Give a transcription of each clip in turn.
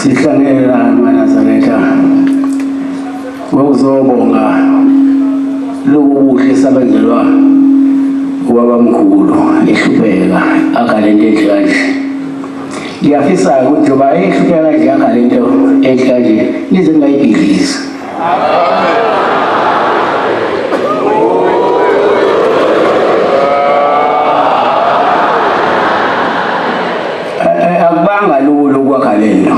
Sihlangene la maNazaretha ngokuzobonga lobu buhle sabenzelwa ubabamkhulu ehlupheka akha lento enhle kanje. Ngiyafisa-ke ukuthi njengoba ehlupheka kanje akha lento enhle kanje nize ningayibhidlizi. Akubanga lula ukwakha lento.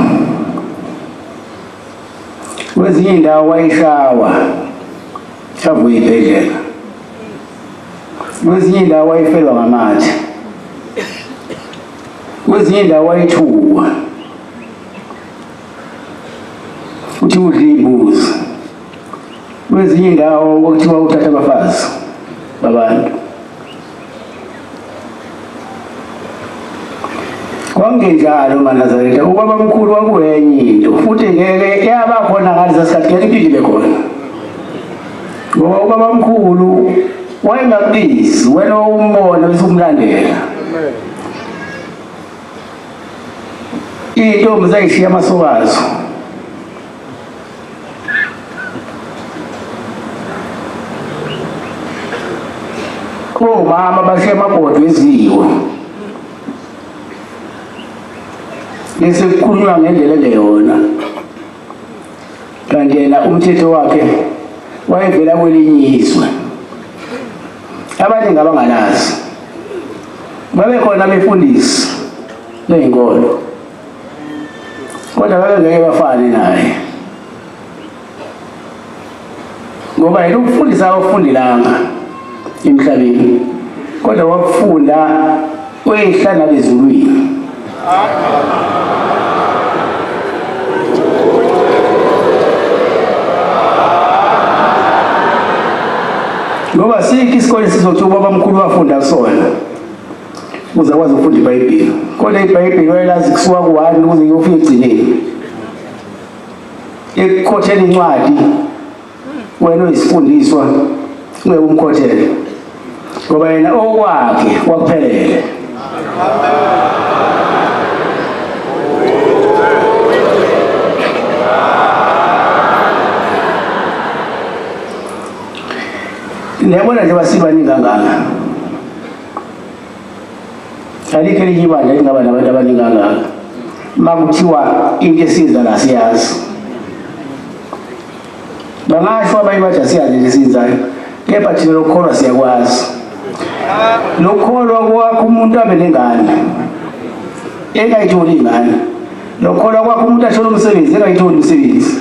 Kwezinye indawo wayishawa savuya ibhedlela. Kwezinye indawo wayefelwa ngamathe. Kwezinye indawo wayethukwa. Uthi udla imbuzi. Kwezinye indawo kwakuthiwa uthatha abafazi babantu. Kwakungenjalo maNazaretha, ubaba mkhulu kwakuyenye into futhi ngeke yaba khona ngalesa sikhathi, ngeke iphinde ibe khona. Ngoba ubaba mkhulu wayengakubizi, wena umbone bese umlandela. Iy'ntombi zayishiya amasokazo. Omama bashiya amabhodwe eziko. Bese kukhulunywa ngendlela engeyona. Kanti yena umthetho wakhe wayevela kwelinye izwe. Abaningi abangalazi. Babekhona abefundisi beyinkolo. Kodwa babengeke bafane naye. Ngoba yena ukufundisa awufundelanga emhlabeni. Kodwa wakufunda wehla nabezulwini. Ngoba sikho isikole sizothi ubaba mkhulu wafunda kusona. Uze akwazi ukufunda iBhayibheli. Kodwa iBhayibheli wayelazi kusuka ku-1 ukuze kuyofika ekugcineni. Ekukhothela incwadi wena oyisifundiswa ngeke umkhothele. Ngoba yena okwakhe kwakuphelele. Niyabona nje basibaningi kangaka. Alikho elinye ibandla elingaba nabantu abaningi kangaka. Uma kuthiwa into esiza la siyazi. Bangasho abanye bathi asiyazi into esiyenzayo. Kepha thina lokukholwa siyakwazi. Lokukholwa kwakho umuntu abe nengane. Engayitholi ingane. Lokukholwa kwakho umuntu athole umsebenzi engayitholi umsebenzi.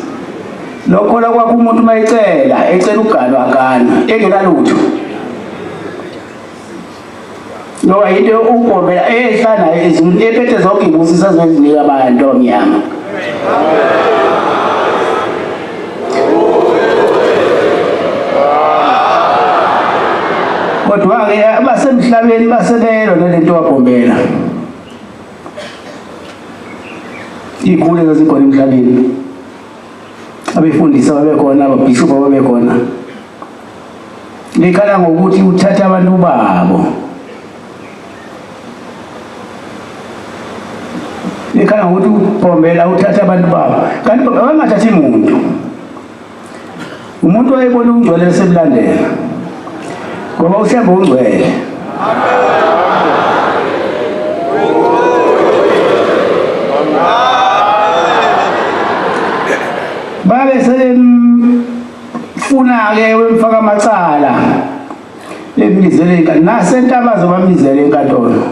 Lokukholwa kwakho umuntu uma ecela, ecela ukuganwa aganwe, engenalutho. Ngoba into ugombela ehla nayo ezulwini ephethe zonke izibusiso azozinika abantu abamnyama. Kodwa-ke abasemhlabeni basebelwa nalento wagombela. Iy'khulu ezazikhona emhlabeni. Abefundisi ababekhona, ababhishobhi ababekhona. Likhala ngokuthi uthatha abantu babo. Likhala ngokuthi ubhombela uthatha abantu babo. Kanti bangathathi muntu. Umuntu wayebona ungcwele semlandela. Ngoba uShembe ungcwele. Babe sebemfuna-ke wemfaka amacala bembizele inkantolo nasentabazo bambizele enkantolo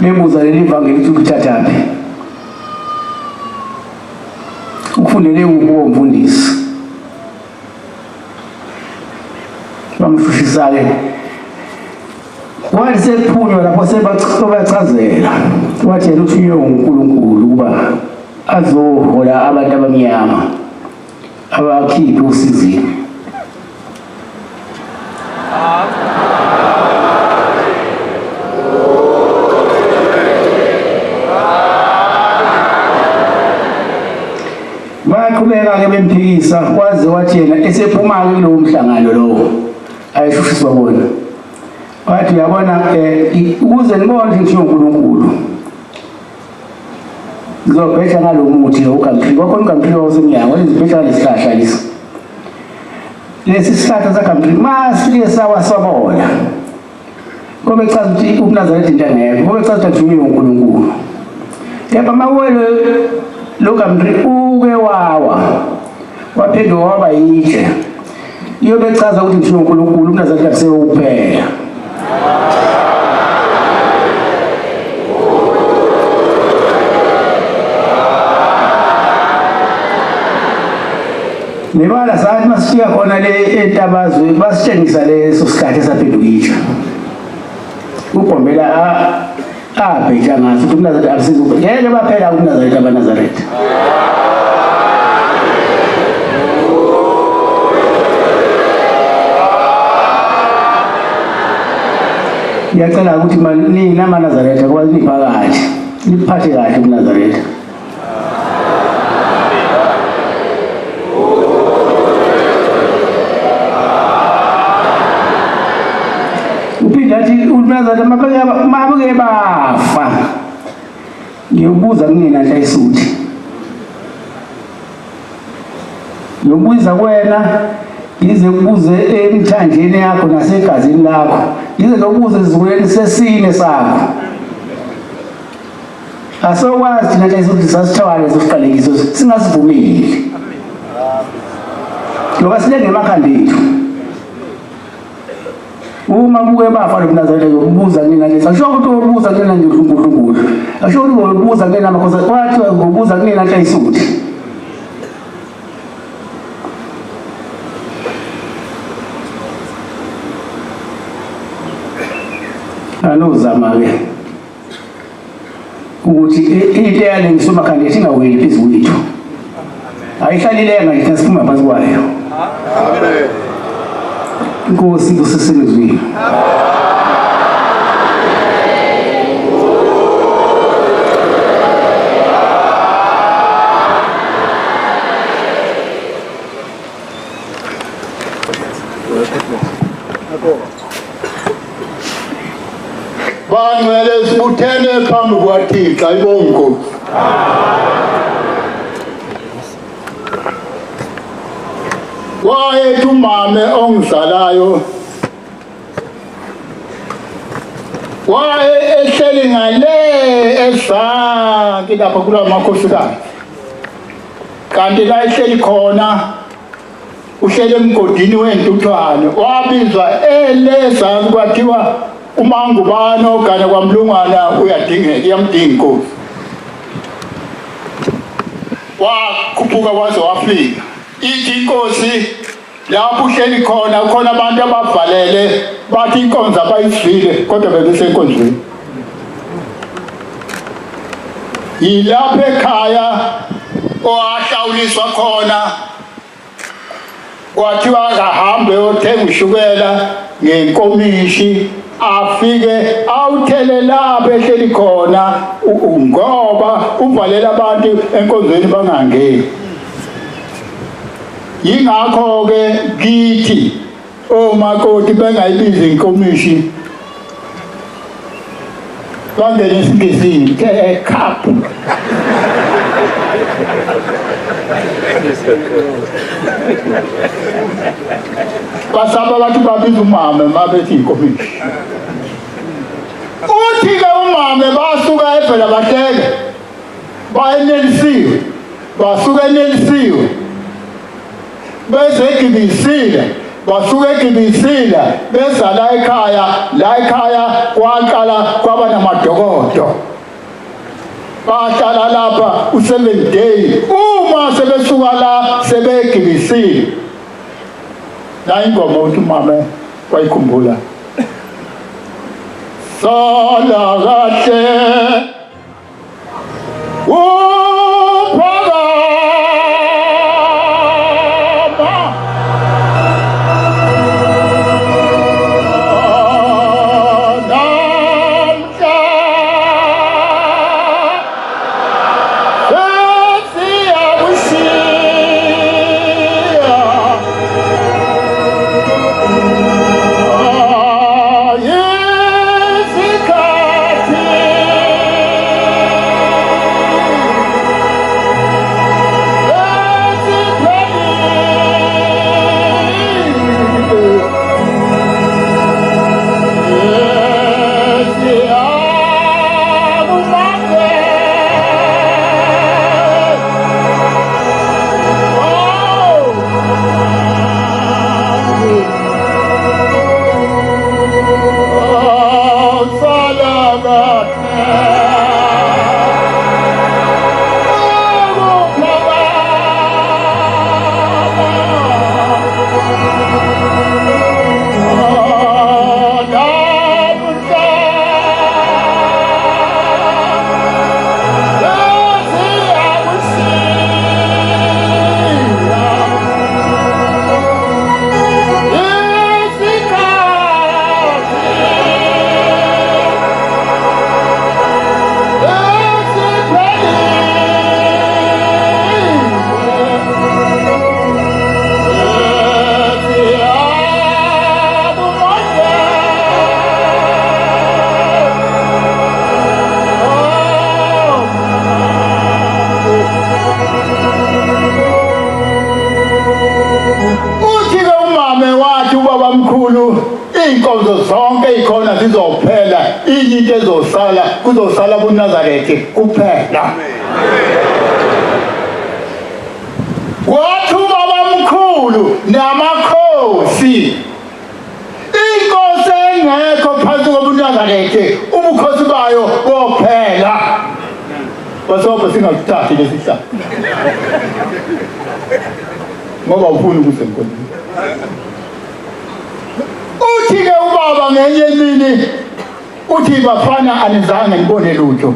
bebuza leli vangeli ukuthi ulithathaphi ukufundele kuphi womfundisi bamshushisa-ke kwathi sekuphunywa lapho sebachazela wathi yena uthunywe nguNkulunkulu ukuba azohola abantu abamnyama abakhiphe usizini. Bayaqhubeka-ke bemphikisa kwaze wathi yena esephuma-ke kulowo mhlangano lowo ayeshushiswa kona. Wathi uyabona um ukuze nibone ukuthi ngithiwe uNkulunkulu. Ngizobheja ngalo muthi lo uGumtree. Kwakhona uGumtree wawusemnyango, ngizibheja ngalesihlahla lesi. Lesi sihlahla saGumtree masifike sawa sabola. Ngoba echaza ukuthi ubuNazaretha into engekho, ngoba echaza ukuthi athunyiwe uNkulunkulu. Kepha mawele lo Gumtree uke wawa, waphenduka waba yitshe. Iyobe echaza ukuthi ngithunywe uNkulunkulu, ubuNazaretha kusewukuphela. Nebala sathi masifika khona le entabazwe basitshengisa leso sihlahla esaphenduka itshe. Ubhombela abheja ngaso ukuthi uMnazaretha akusizi ukubheja. Ngeke baphela uMnazaretha abaNazaretha. Ngiyacela ukuthi nina amaNazaretha kuba niphakathi, niphathe kahle uMnazaretha. Uphinde athi uMnazaretha mabuke bafa. Ngiyobuza kunina Nhlayisuthi. Ngiyobuza kuwena ngize kubuze emthanjeni yakho nasegazini lakho. Ngize ngokubuza esizukulweni sesine sakho. Asokwazi thina Nhlayisuthi sasithwala leso siqalekiso singasivumeli. Ngoba silenge emakhanda ethu. Uma buke bafa lo Mnazaretha yokubuza kunina nje. Asho ukuthi ubuza kunina nje uNkulunkulu. Asho ukuthi ubuza kunina amakhosi. Kwathiwa ubuza kunina Nhlayisuthi. Anozama ke ukuthi into eyalengiswa emakhanda ethu ingaweli phezu kwethu. Ayihlalile nje siphuma phansi kwayo. Amen. Inkosi ibusisile. Bangcwele sibuthene phambi kwaThixo ayibonge Nkosi. Wayethi umame ongizalayo waye ehleli ngale ezansi lapha kula makhosikazi, kanti la ehleli khona uhleli emgodini wentuthwane. Wabizwa elezansi kwathiwa uMangubane ogane kwamlungwana uyadingeka, iyamdinga inkosi. Wakhuphuka waze wafika. Ithi inkosi lapho uhleli khona khona abantu abavalele bathi inkonzo abayizwile kodwa bebesenkonzweni. Yilapho ekhaya owahlawuliswa khona kwathiwa akahambe othenga ushukela ngenkomishi afike awuthele lapho ehleli khona ngoba uvalela abantu enkonzweni bangangeni. Yingakho ke kithi omakoti bengayibizi inkomishi bangene esiNgisini cup. Basaba bathi babiza umame mabethi inkomishi. Uthi ke umame basuka eVela bahleke bayenelisiwe, basuka enelisiwe bese egibisile, basuka egibisile beza la ekhaya. La ekhaya kwaqala kwaba namadokodo, bahlala lapha u7 day. Uma sebesuka la sebegibisile, la ingoma uthi umame wayikhumbula, sala kahle uphakama namhla sesiyakushiya isikhathi Enye into ezosala kuzosala kuNazaretha kuphela. Wathi ubabamkhulu namakhosi inkosi engekho phansi kobuNazaretha ubukhosi bayo bophela. Basobha singakuthathi lesi sihlalo ngoba ufuna ukusenkonzweni. Uthi-ke ubaba ngenye imini uthi bafana anizange ngibone lutho.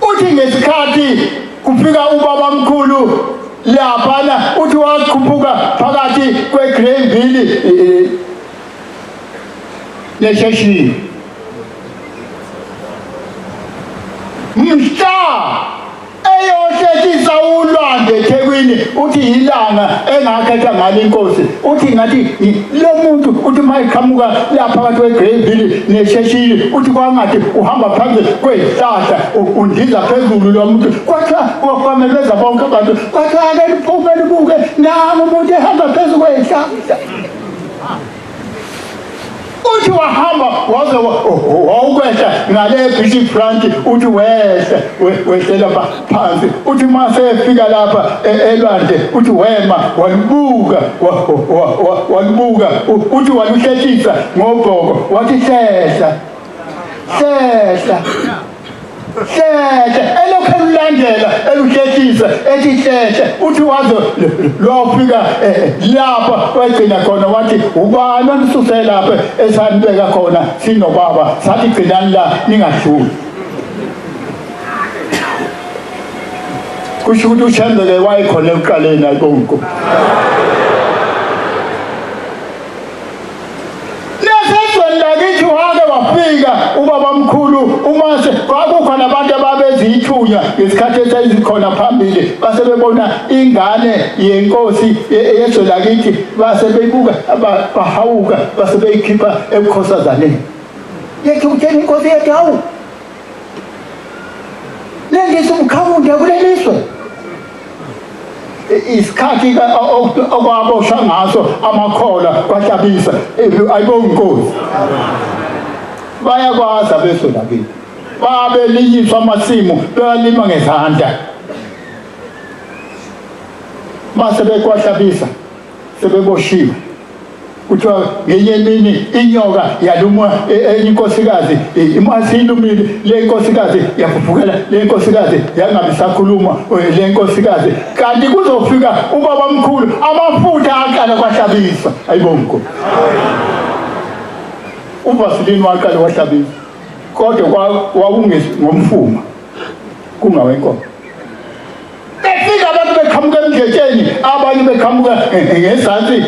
Uthi ngesikhathi kufika ubaba mkhulu laphana uthi wakhuphuka phakathi kweGreyville nesheshini mhla eyohlehlisa ulwandle eThekwini uthi yilanga engakhetha ngalo inkosi uthi ngathi lo muntu uthi uma eqhamuka la phakathi kweGreyville nesheshini uthi kwangathi uhamba phansi kwezihlahla undiza phezulu lo muntu kwathiwa kwamemeza bonke abantu kwathiwa ake niphume nibuke nangu umuntu ehamba phezu kwezihlahla. Uthi wahamba waze wawukwehla ngale British Front uthi wehla wehlela phansi uthi uma sefika lapha elwandle uthi wema walibuka walibuka uthi waluhlehlisa ngobhoko wathi hlehla hlehla hlehla elokhu elulandela eluhlehlisa ethi hlehle uthi waze lwafika lapha wagcina khona wathi ubani onisuse lapha esanibeka khona sinobaba sathi gcinani la ningadluli. Kusho ukuthi uShembe-ke wayekhona ekuqaleni ayikonko. Nasezweni lakithi wake wafika ubabamkhulu umase kwakukhona abantu ababezithunywa ngesikhathi esayizikhona phambili base bebona ingane yenkosi yezwe lakithi base beyibuka bahawuka base beyikhipha ebukhosazaneni. Yethi utshela inkosi yethi hawu lengisa umkhawunde kulelizwe. Isikhathi okwaboshwa ngaso amakhola kwahlabisa ayibongi inkosi. Bayakwazi abezwe lakithi babelinyiswa amasimu beyalima ngezandla mase bekwahlabisa sebeboshiwe. Kuthiwa ngenye imini inyoka yaluma enye inkosikazi imasilumile le nkosikazi yafufukela le nkosikazi yangabe isakhuluma le nkosikazi kanti kuzofika ubabamkhulu amafutha aqala kwahlabisa ayibongo uvasilini waqala kwahlabisa kodwa kwakungomfuma kungawenkomo. Befika abantu beqhamuka emdletsheni abanye beqhamuka ngezansi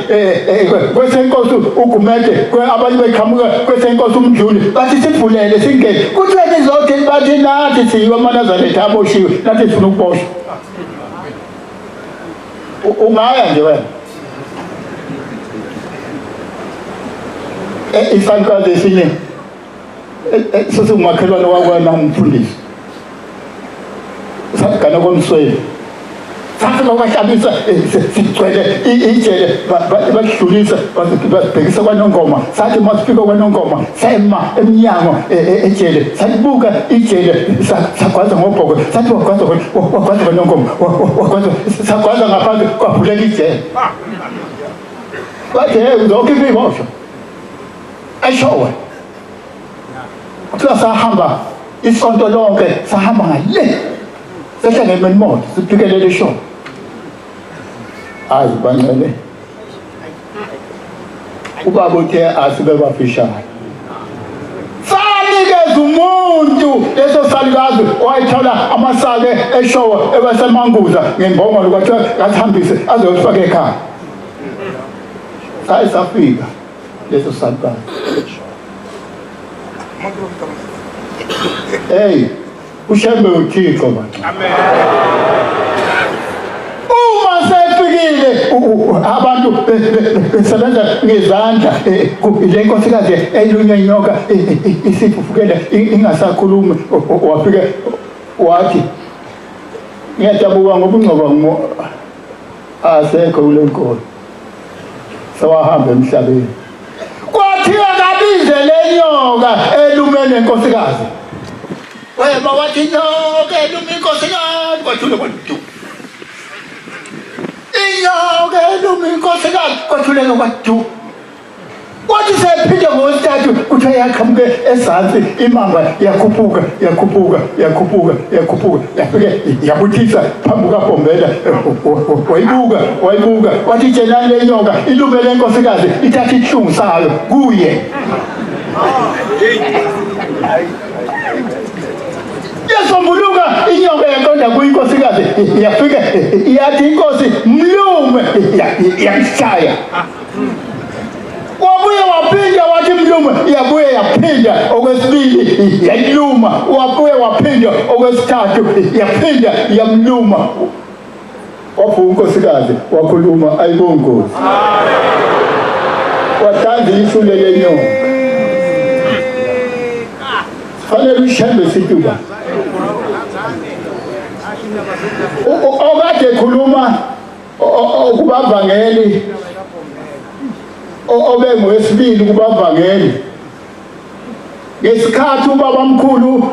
kwesenkosi uGumede abanye beqhamuka kwesenkosi uMdluli bathi sivulele singene kuthiwa nizothi bathi nathi siyiwe amaNazaretha aboshiwe nathi sifuna ukuboshwa. Ungaya nje wena isalukazi esinye sesingumakhelwane wakwena umfundisi sagana komsweli safika kwahlabisa sigcwele ijele badlulisa basibhekisa kwaNongoma sathi uma sifika kwaNongoma sema emnyango ejele salibuka ijele sagwaza ngobhoko sathi wagwaza wagwaza kwaNongoma wagwaza sagwaza ngaphansi kwavuleka ijele bathi hey uzokhipha iboshwa eshowe. Kuthiwa sahamba isonto lonke sahamba ngale sehla ngemenimoto siphikelele ishowe. Hayi bancele ubaba uthe asibe bafishane sanikeza umuntu leso salukazi wayithola amasake eshowe ebasemanguza ngembongolo kwathiwa kasihambise azofaka ekhaya. Saye safika leso salukazi. Hey, uShembe uThixo bantu. Amen. Uma sefikile abantu besebenza ngezandla le nkosikazi elunywa inyoka isifufukele ingasakhulumi wafike wathi ngiyajabuka ngoba ungcoba asekho kule nkolo sewahamba emhlabeni. Kwathiwa kabize le nyoka elume nenkosikazi. Wema wathi inyoka elume inkosikazi, kwathule kwadu. Inyoka elume inkosikazi, kwathuleka kwadu. Kwathi sephinde ngowesithathu kuthiwa yaqhamuke ezansi imamba yakhuphuka yakhuphuka yakhuphuka yakhuphuka yafike yabuthisa phambi kukaBhombela, wayibuka wayibuka wathi tshelani le nyoka ilume le nkosikazi ithathe ihlungu sayo kuye. Yasombuluka inyoka yaqonda kuyinkosikazi yafike yathi inkosi mlume, yamshaya. Wabuye waphinda wathi mlume, yabuye yaphinda okwesibili yayiluma. Wabuye waphinda okwesithathu yaphinda yamluma. Wavuka unkosikazi wakhuluma, ayibongozi. Wahlanza isule lenyoka. Fanele ushembe situba. Okade ekhuluma kubavangeli, obe ngowesibili kubavangeli, ngesikhathi ubabamkhulu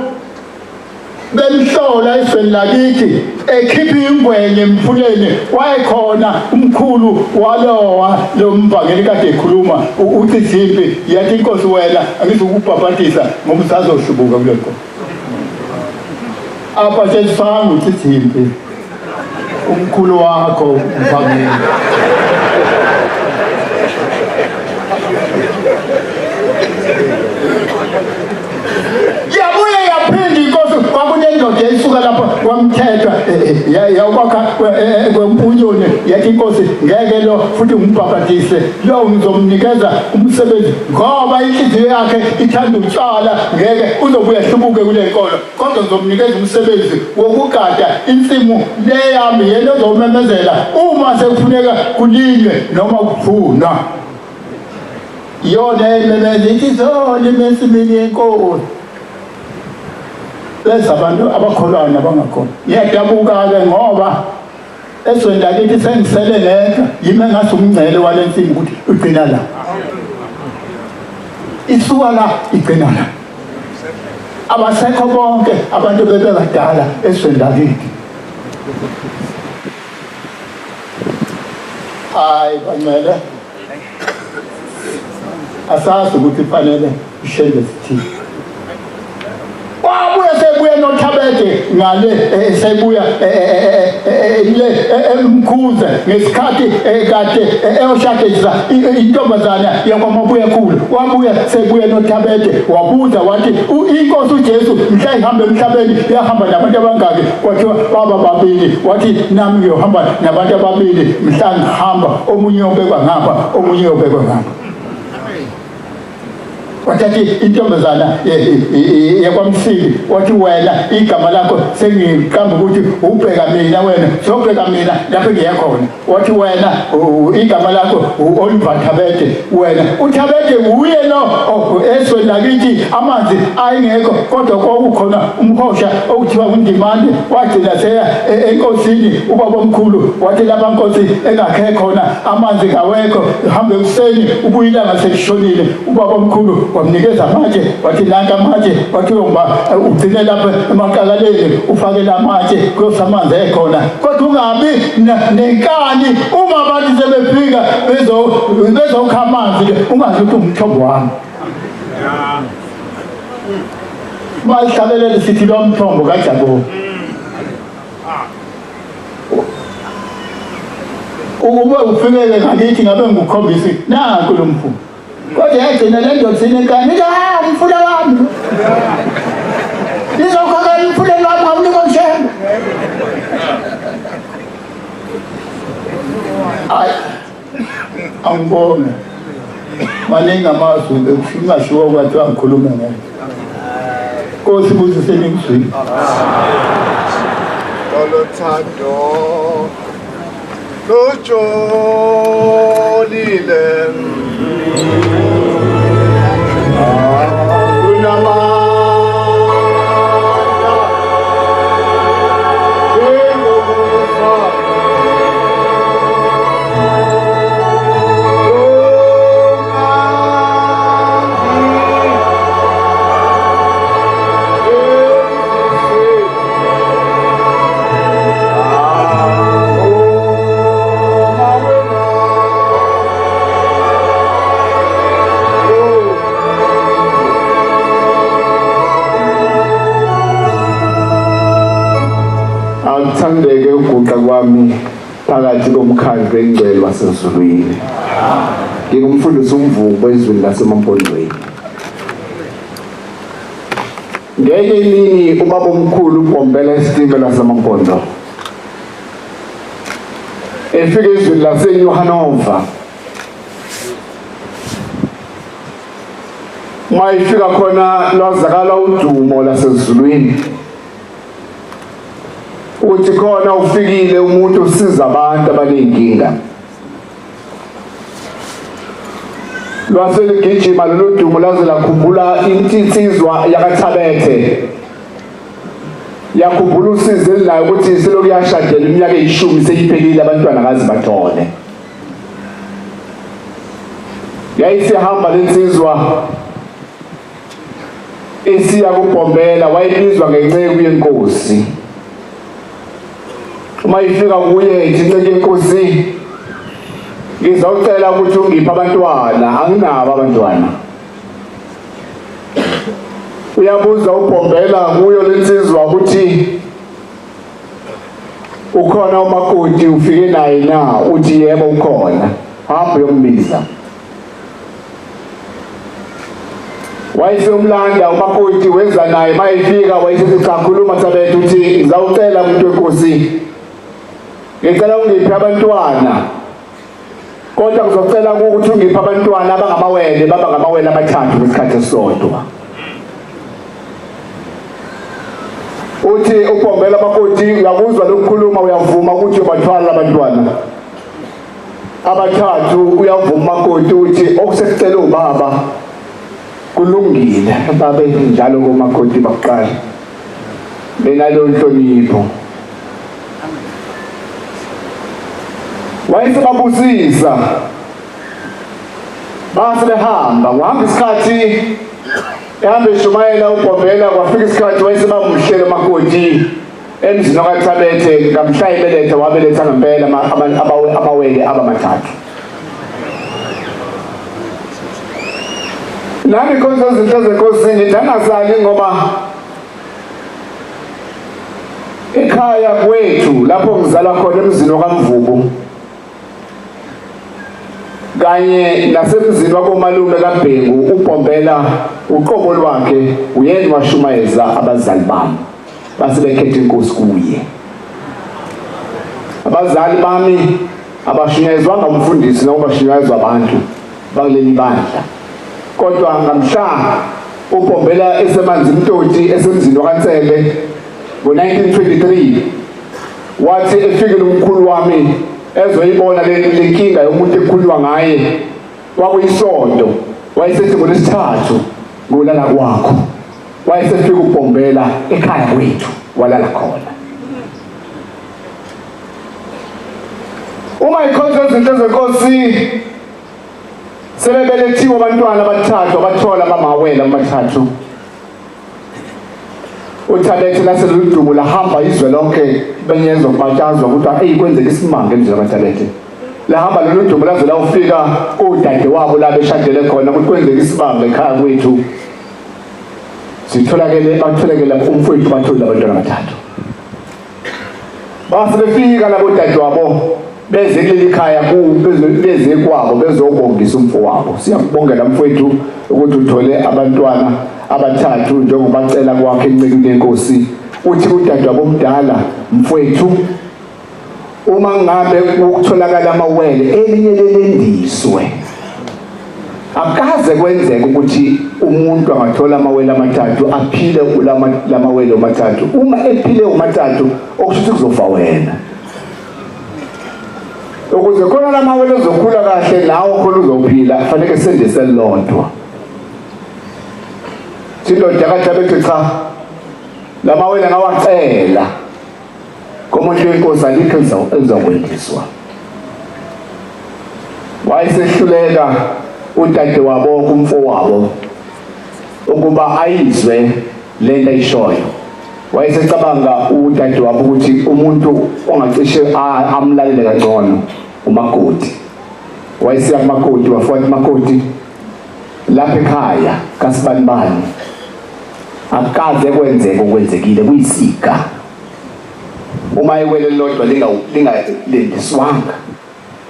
bemhlola ezweni lakithi ekhipha ingwenye emfuleni, wayekhona umkhulu walowa lo mvangeli kade ekhuluma uthi zimpi, yathi inkosi wena angizukubhabhadisa ngoba usazohlubuka kule nkosi. Apha sesifanga uthi zimpi umkhulu wakho mvangeli. Yabuye yaphinda inkosi, kwakunendoda eyisuka lapho kwamthethwa yakwakha kwempunyoni, yathi inkosi ngeke lo futhi ngimbhabhadise lo, ngizomnikeza umsebenzi ngoba inhliziyo yakhe ithanda utshwala, ngeke uzobuya hlubuke kule nkolo, kodwa ngizomnikeza umsebenzi wokugada insimu le yami, yena ozomemezela uma sekufuneka kulinywe noma kuvunwa. Iyona ememeza ithi izolima ensimini yenkosi. Bese abantu abakholwayo nabangakholwa. Ngiyadabuka-ke ngoba ezweni lakithi sengisele ngedwa, yimi engase umngcele wale nsimu ukuthi ugcina la. Isuka la igcina la. Abasekho bonke abantu bebekadala ezweni lakithi. Hayi bangcwele, asazi ukuthi fanele ishende sithini. Wabuya sebuya noThabede ngale, sebuya le emkhuze ngesikhathi kade eyoshadisa intombazana yakwaMabuya khulu. Wabuya sebuya noThabede wabuza wathi inkosi uJesu mhla ihamba emhlabeni yahamba nabantu abangaki? Kwathiwa baba babili. Wathi nami ngiyohamba nabantu ababili mhla ngihamba, omunye uyobekwa ngapha, omunye uyobekwa ngapha. Wathatha intombazana yakwamsiki wathi wena igama lakho sengiqamba ukuthi ubheka mina, wena sobheka mina lapho ngiya khona. Wathi wena igama lakho u-Oliver Thabede, wena uThabede uye lo ezweni lakithi amanzi ayengekho kodwa kwakukhona umhosha okuthiwa uNdimande. Wagcina seya enkosini ubabomkhulu, wathi lapha nkosi engakhe khona amanzi kawekho, hambe ekuseni ubuye ilanga selishonile. Ubabomkhulu wamnikeza amatshe, wathi nanka amatshe, wathi uyomba ugcine lapha emaqakaleni ufake lamatshe kuyosa amanzi ekhona, kodwa ungabi nenkani uma abantu sebefika bezokha amanzi, ungazi ukuthi umthombo wami. Bahlabelele sithi lo mthombo kaJakobe. Ukube ufikele ngakithi ngabe ngikukhombisa nanku lo mfula. Kodwa yagcina le ndoda inenkani, ithi ha umfula wami. Nizokhokela umfuleni wami ngawunika uShembe. Hayi, angibonge. Maningi amazwi bekungashiwo kwathiwa ngikhulume ngeke. Nkosi busise ningizwile. Lolothando lujulile, kunamandla njengokufa, Makuthandeke ukuguqa kwami phakathi komkhandlu engcwele wasezulwini. Ngingumfundisi uMvubu ezweni laseMampondweni. Ngenye imini ubaba omkhulu uBhombela isitimela saseMampondo. Efika ezweni laseNew Hanover. Uma ifika khona lwazakala udumo lasezulwini. Uthi khona ufikile umuntu usiza abantu abanenkinga. Lwase ligijima lolu dumo laze lakhumbula insizwa yakaThabethe. Yakhumbula usizi elinayo ukuthi selokhu yashadela iminyaka eyishumi seyiphelile abantwana kaze bathole. Yayisihamba lensizwa isiya kuBhombela, wayebizwa ngenceku yenkosi. Uma ifika kuye ithi, inceku yenkosi, ngizocela ukuthi ungiphe abantwana, anginabo abantwana. Uyabuza uBhombela kuyo lensizwa ukuthi ukhona umakoti ufike naye na? Uthi yebo ukhona, hamba uyombiza. Wayeseyomlanda umakoti, weza naye. Mayefika wayesethi cha, khuluma Thabethe. Uthi ngizawucela umuntu wenkosi, ngicela ungiphe abantwana, kodwa ngizocela ukuthi ungiphe abantwana abangamawele, baba ngamawele abathathu ngesikhathi esisodwa. Uthi uBhombela makoti, uyakuzwa lokukhuluma, uyavuma ukuthi uyobathwala abantwana abathathu? Uyavuma makoti, uthi okusekucela ubaba kulungile. Babe njalo komakoti bakuqala benalo inhlonipho. Wayesebabusisa, base behamba. Kuhamba isikhathi, ehamba eshumayela uBhombela, kwafika isikhathi wayesebamhlele makoti emzini okaThabethe. Ngamhla ebeletha, wabeletha ngempela amawele abamathathu. Nami khonza izinto zenkosini ngithi ngoba ekhaya kwethu lapho ngizalwa khona emzini wakaMvubu kanye nasemzini wakomalume kaBhengu, uBhombela uqobo lwakhe uyena washumayeza abazali bami, base bekhetha inkosi kuye. Abazali bami abashunyayezwanga umfundisi noma bashunyayezwa abantu bakuleli bandla, kodwa ngamhla uBhombela eseManzimtoti esemzini wakaNsele ngo-1923, wathi efikile umkhulu wami ezoyibona le nkinga yomuntu ekukhulunywa ngaye, kwakuyisonto, wayesethi ngolwesithathu ngolala kwakho. Wayesefika uBhombela ekhaya kwethu, walala khona. Uma ikhonza izinto zenkosi, sebebelethiwe abantwana abathathu, abathola abamawele abathathu, uThabethe laseludumo lahamba izwe lonke, benyezwa kubatshazwa ukuthi eyi kwenzeka isimanga emzini kaThabethe. Lahamba lolu dumo laze lawufika udade wabo la beshadele khona, ukuthi kwenzeka isimanga ekhaya kwethu, sitholakele, batholakele umfowethu, bathole abantwana abathathu. Base befika labo dade wabo beze kuleli khaya beze kwabo bezobongisa umfowabo. Siyakubongela mfowethu ukuthi uthole abantwana abathathu njengoba cela kwakhe encekwini yenkosi. Uthi udade wabo omdala, mfowethu, uma ngabe ukutholakala amawele elinye lelendiswe, akaze kwenzeke ukuthi umuntu angathola amawele amathathu aphile lamawele amathathu. Uma ephile umathathu, okusho ukuthi kuzofa wena, ukuze khona lamawele ozokhula kahle nawo khona uzophila, kufanele sendise lodwa. Sindoda kaThabethe, cha, lamawele ngawacela komuntu wenkosi, alikho elizokwendiswa. Wayesehluleka udade wabo kumfowabo ukuba ayizwe lento ayishoyo. Wayesecabanga udade wabo ukuthi umuntu ongacishe amlalele kangcono umakoti. Wayesiya kumakoti, wafika kumakoti, lapha ekhaya kasibanibani akukaze kwenzeke okwenzekile, kuyisiga. Uma iwele lodwa lingalindiswanga,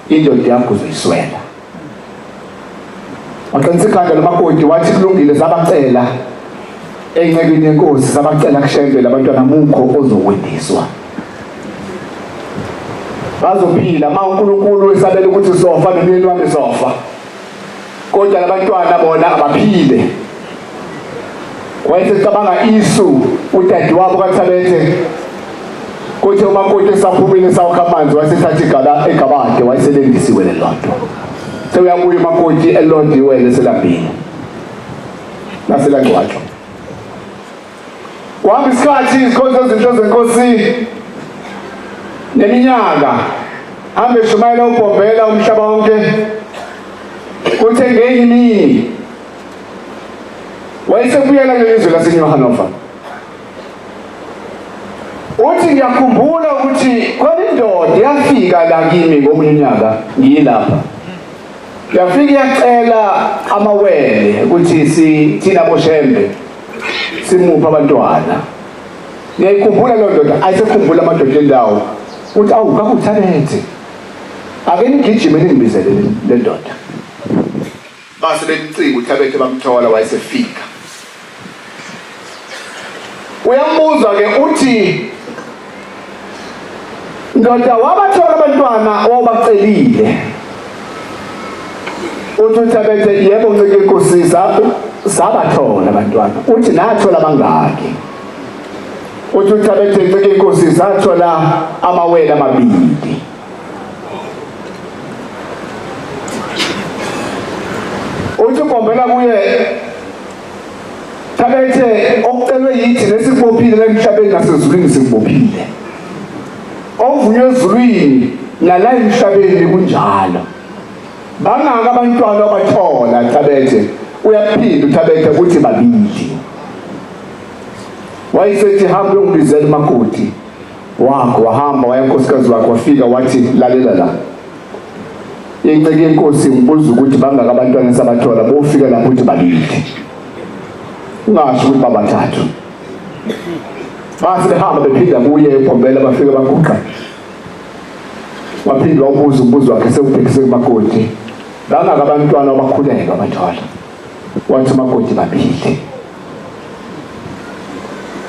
indoda yakho uzoyiswela. Waqinisa ikhanda lomakoti wathi kulungile, sabacela encekwini yenkosi, sabacela kuShembe labantwana mukho ozokwendiswa. Bazophila ma uNkulunkulu esabela ukuthi sofa nomyeni wami sofa. Kodwa labantwana bona abaphile. Wayesecabanga isu udadewabo kaThabethe. Kuthe umakoti esaphumile sawukha amanzi wasethatha igala egabade wayeselendisiwe lelodwa. Sewuyabuya umakoti elodiwe leselambile. Naselangcwatshwa. Kwahamba isikhathi izikhonzo ezinhle zenkosi neminyaka hambe shumayela uBhombela umhlaba wonke. Kuthe ngenye imini wayesebuyela kulelizwe laseNew Hanover. Uthi ngiyakhumbula ukuthi khona indoda yafika la kimi ngomunye unyaka ngiyilapha. Yafika yacela amawele ukuthi sithina boShembe simuphe abantwana. Ngiyayikhumbula leyo ndoda, ayisekhumbula amadoda endawo. Uthi awu kakuthabethe. Ake nigijime ningibizele le ndoda. Base bemcinga uThabethe bamthola wayesefika. Uyambuza ke uthi ndoda wabathola abantwana obacelile. Uthi uThabethe yebo ncike inkosi sabathola abantwana. Uthi nathola bangaki? Uthi uThabethe ncike inkosi sathola amawele amabili. Uthi uBhombela kuye Thabethe okucelwe yithi lesikubophile emhlabeni nasezulwini sikubophile. Ovunywe ezulwini nala emhlabeni kunjalo. Bangaka abantwana abathola Thabethe, uyaphinda uThabethe ukuthi babili. Wayesethi hamba uyongibizela umakoti wakho. Wahamba waya nkosikazi wakhe, wafika wathi lalela la. Inceke yenkosi ngibuza ukuthi bangaka abantwana esabathola, bofika lapho uthi babili. Ungasho ukuthi babathathu. Base behamba bephinda kuye eBhombela, bafika baguqa. Waphinda wabuza umbuzo wakhe sewubhekise kumakoti. Bangaka abantwana abakhulelwa abathola. Wathi umakoti babili.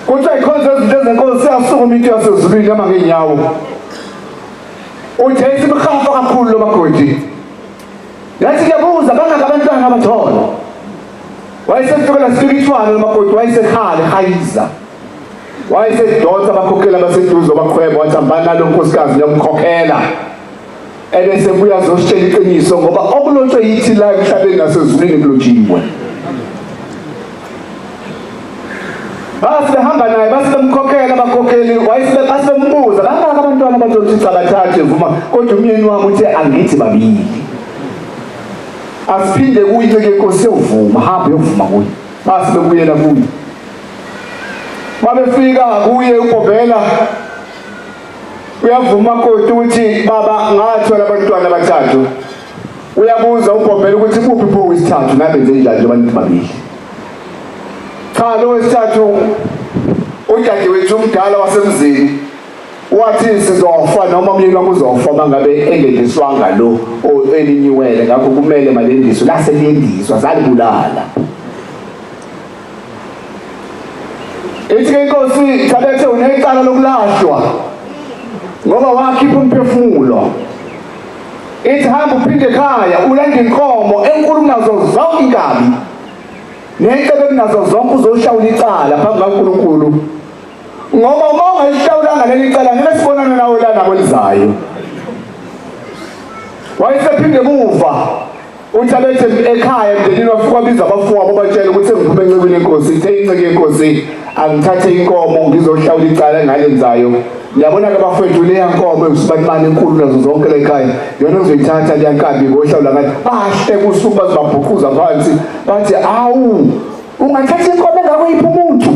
Kuthiwa ikhonzo ezinhle zenkosi yasukuma into yasezulwini yama ngeenyawo. Uthe isimhafa kakhulu lo makoti. Yathi ngiyabuza bangaka abantwana abathola. Wayesefikela sifika lo makoti wayesekhala ehayiza. Wayesedonsa abakhokhela abaseduze abakhweba wathi hambani nalo nkosikazi niyomkhokhela. Ebese buya azositshela iqiniso ngoba okulotshwe yithi la emhlabeni nasezulwini kulotshiwe. Base behamba naye base bemkhokhela abakhokheli, base bembuza bangaka abantwana abathola ukuthi abathathu evuma, kodwa umyeni wami uthe angithi babili. Asiphinde kuye inceke inkosi yovuma, hamba yovuma kuye. Base bebuyela kuye. Babefika kuye uBhombela uyavuma kodwa ukuthi baba ngathola abantwana abathathu. Uyabuza uBhombela ukuthi kuphi pho wesithathu nabenze njani njengoba nithi babili. Cha lo wesithathu udadewethu umdala wasemzini wathi sizofa noma umyeni wami uzofa mangabe engendiswanga lo elinyiwele, ngakho kumele malendiswe. Laselendiswa salibulala. Ithi ke inkosi Thabethe unecala lokulahlwa ngoba wakhipha umphefumulo. Ithi hamba uphinde ekhaya ulande inkomo enkulu kunazo zonke inkabi necebe kunazo zonke, uzohlawula icala phambi kaNkulunkulu. Ngoba uma ungalihlawulanga leli cala ngeke sibonane nawe lana kwelizayo. Wayesephinde emuva uThabethe ekhaya emndenini, wafika wabiza abafowabo batshela ukuthi sengiphume encekwini yenkosi. Ithe inceke yenkosi angithathe inkomo ngizohlawula icala engalenzayo. Ngiyabona ke bafowethu leya nkomo engusibanibani enkulu nazo zonke la ekhaya yona ngizoyithatha leya nkabi ngohlawula ngayo. Bahle kusuku baze babhuquza phansi bathi awu ungathatha inkomo engakuyiphi umuntu.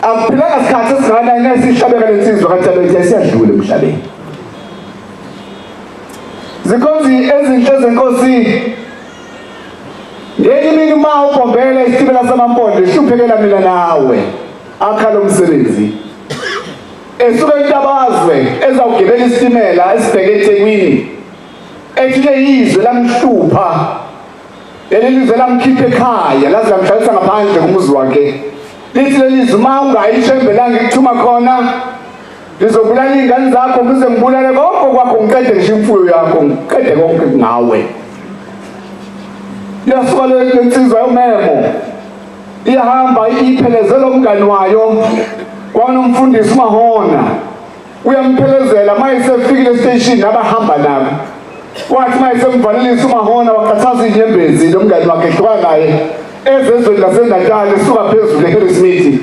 Akuphilanga sikhathi esingakanani esihlabeka lensizwa kaThabethe esiyadlula emhlabeni. Zikhonzi ezinhle zenkosi, Ngenye imini uma uBhombela isitimela samaMpondo ehluphekela mina nawe akha lo msebenzi esuka eNtabazwe ezawugibela isitimela esibheke eThekwini ethi leyizwe lamhlupha leli lizwe lamkhipha ekhaya laze lamhlalisa ngaphandle kumuzi wakhe lithi leli zwe uma ungayithembelanga ikuthuma khona ngizobulala iy'ngane zakho ngize ngibulale konke kwakho ngiqede ngisho imfuyo yakho ngiqede konke ngawe. Iyasuka le nsizwa yomemo iyahamba iphelezela umngani wayo kwanomfundisi uMahona uyamphelezela uma esefikile esiteshini abahamba nabo wathi uma esemvalelisa uMahona waqathaza inyembezi lo mngani wakhe ehlukana naye ezezweni laseNatali esuka phezulu eHarrismith.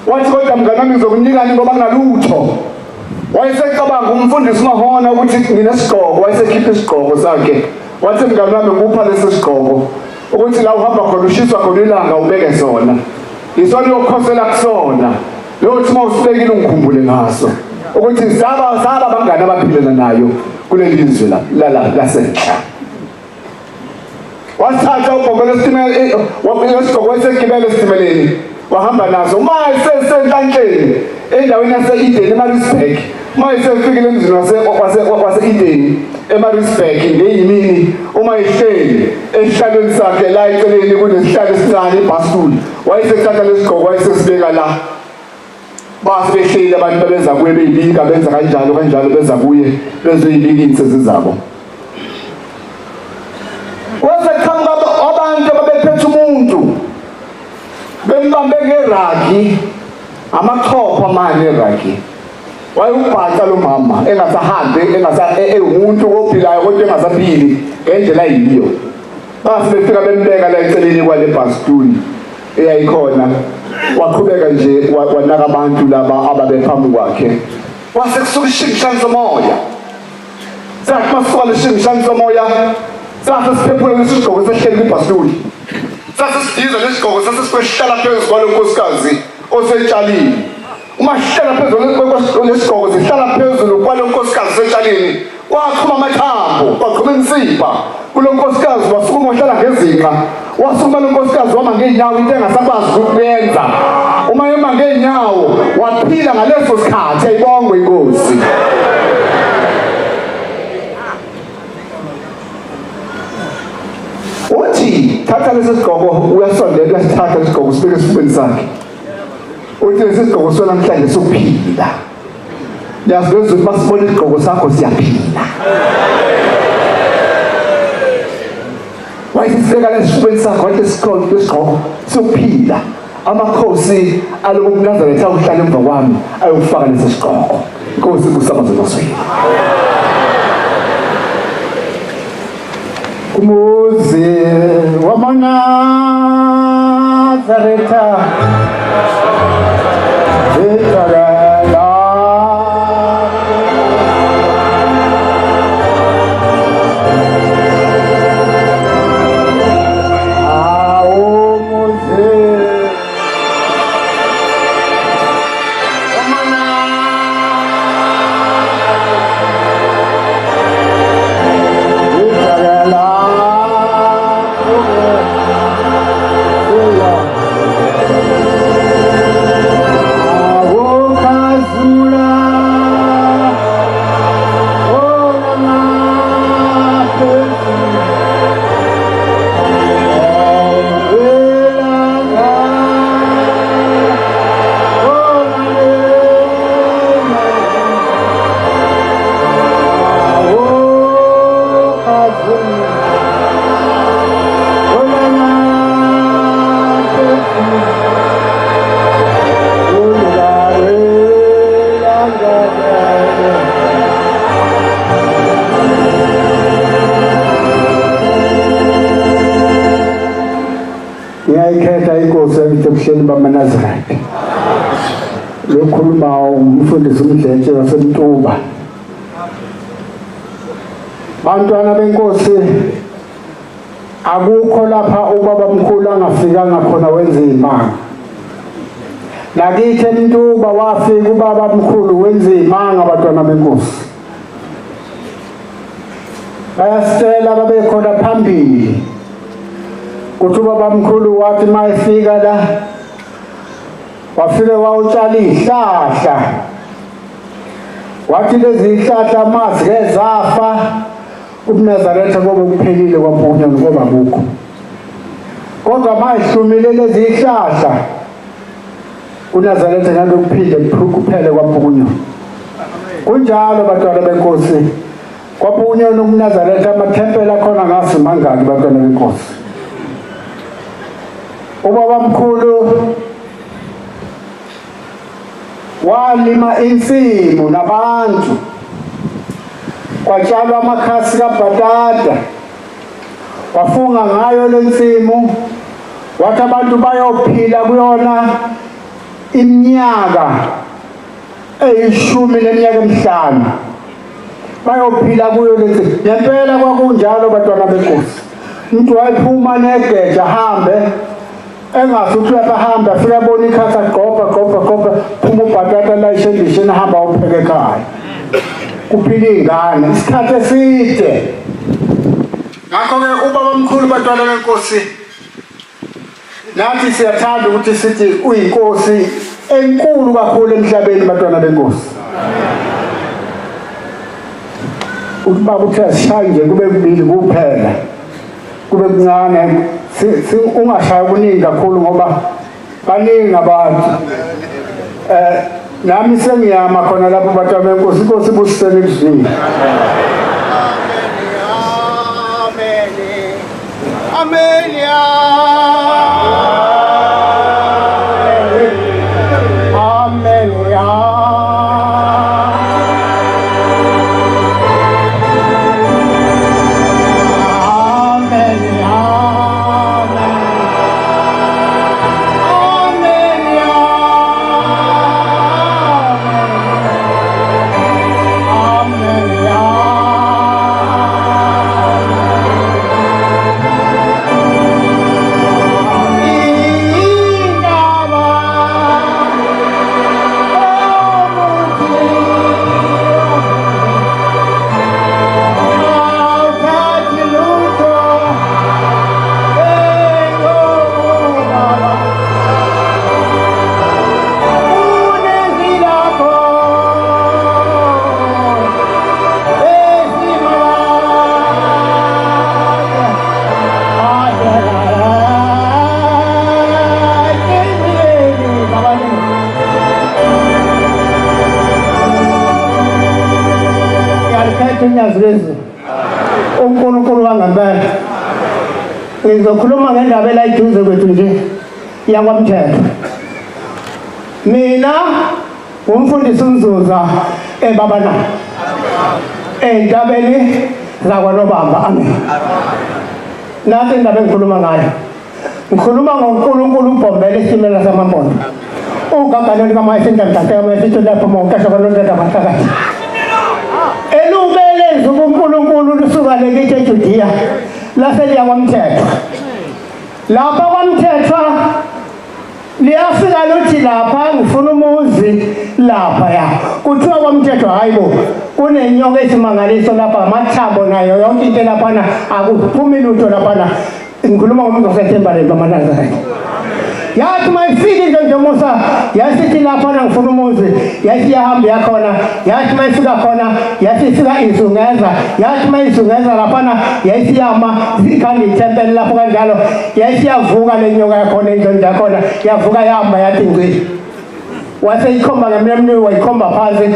Wathi kodwa mngani wami ngizokunikani ngoba nginalutho. Wayesecabanga umfundisi uMahona ukuthi nginesigqoko, wayesekhipha isigqoko sakhe wathi mngani wami ngikupha lesi sigqoko ukuthi la uhamba khona ushiswa khona ilanga ubeke sona isona uyokhosela kusona leyo uma usibekile ungikhumbule ngaso ukuthi saba abangani abaphilela nayo kuleli zwe lasenhla. Wathatha uBhombela isitimela isigqoko wayesegibela esitimeleni wahamba naso uma esesenhlanhleni endaweni yase-Eden eMaritzburg. Uma esefikile emzini wase-Eden eMaritzburg ngeyimini uma ehleli esihlalweni sakhe la eceleni kunesihlalo esincane ibhasuli wayesethatha lesigqoko wayesesibeka la. Base behleli abantu babeza kuye beyibika benza kanjalo kanjalo beza kuye bezoyibika iy'nsizi zabo. Waseqhamuka abantu ababephethe umuntu bembambe ngeragi amachopho amane eragi. Wayewubhaca lo mama engasahambi ewumuntu ophilayo kodwa engasaphili ngendlela eyiyo. Base befika bembeka la eceleni kwale bhastuli eyayikhona waqhubeka nje wanaka abantu laba ababephambi kwakhe. Wase kusuka ishingishane somoya sathi masuka leshingishane somoya sase siphephule lesigqoko sehleli kwibhastuli sase sidiza lesigqoko sase sihlala phezu kwalo nkosikazi osetshalini. Uma sihlala phezulu lesigqoko sihlala phezulu kwalo nkosikazi osetshalini kwaqhuma amathambo kwaqhuma imisipha kulo nkosikazi wasukuma wahlala ngezinqa wasukuma lo nkosikazi wama ngey'nyawo into engasakwazi ukuyenza. Uma ema ngey'nyawo waphila ngaleso sikhathi ayibongwe inkosi. Uthi thatha lesi sigqoko uyasondela uyasithatha isigqoko sibeke esifubeni sakhe. Uthi lesi sigqoko sonamhlanje sokuphila. Yazi ukuthi masibona isigqoko sakho siyaphila. Wayesibeka lesifubeni sakho wathi isigqoko sokuphila. Amakhosi aloku kuNazaretha uhlala emva kwami ayofaka lesi sigqoko. Inkosi ibusamaze noswini. Umuzi wamaNazaretha ithakela ngiyayikhetha inkosi ebuhleni bamaNazaretha. Lokhuluma umfundisi uMdletshe waseMtuba. Bantwana benkosi akukho lapha ubaba mkhulu angafikanga khona wenza imanga. Nakithi eMtuba wafika ubaba mkhulu wenza imanga bantwana benkosi. Bayasicela babekhona phambili. Kuthi ubabamkhulu wathi mayefika la wafike wawutshala izihlahla, wathi lezi zihlahla mazike zafa ubuNazaretha kobe kuphelile kwaPhukunyoni ngoba bukho. Kodwa mayihlumile lezi zihlahla uNazaretha ngeke kuphinde kuphele kwaPhukunyoni. Kunjalo bantwana benkosi, kwaPhukunyoni ubuNazaretha amathempeli akhona ngasimangaki bantwana benkosi. Ubabamkhulu walima insimu nabantu, kwatshalwa amakhasi kabhatata, wafunga ngayo lensimu, wathi abantu bayophila kuyona iminyaka 15 bayophila kuyo lensimu. Ngempela kwakunjalo bantwana benkosi. Umuntu wayephuma negeja ahambe engasuthi uyahamba afike abone ikhasi agqobha gqobha gqobha, phuma ubhatata la ishendishini ahamba upheke ekhaya, kuphila iy'ngane isikhathi eside. Ngakho-ke ubabamkhulu bantwana benkosi, nathi siyathanda ukuthi sithi uyinkosi enkulu kakhulu emhlabeni bantwana benkosi. Ubaba uthe asishaye nje kube kubili kuphela, kube kuncane, ungashayi kuningi kakhulu ngoba baningi abantu. Nami sengiyama khona lapho bantwana benkosi. Inkosi ibusiseni kuzwile. Amen. Amen. uNkulunkulu wangempela. Ngizokhuluma ngendaba elayiduze kwethu nje yakwaMthetho. Mina umfundisi uNzuza eBabana entabeni zakwaNobamba. Amen. Nathi indaba engikhuluma ngayo, ngikhuluma ngoNkulunkulu ubhombela isimela samampondo. Ugagalweni kaMayesintamtatekamayesitholapho elubele uNkulunkulu lusuka lekithi eJudiya lase liya kwaMthetho. Lapha kwaMthetho liyafika luthi lapha ngifuna umuzi lapha ya. Kuthiwa kwaMthetho hayibo kunenyoka esimangaliso lapha, amathambo nayo yonke into laphana, akuphumi lutho laphana. Ngikhuluma ngomuntu osethemba bamaNazaretha. Yathi mayifika into nje Musa, yasithi laphana ngifuna umuzi, yathi iyahamba yakhona, yathi mayifika khona, yathi ifika izungeza, yathi mayizungeza laphana, yathi iyama ikhanda ithempeli lapho kanjalo, yathi iyavuka le nyoka yakhona indlu yakhona, yavuka yahamba yathi ngci. Waseyikhomba ngemlemni wayikhomba phansi,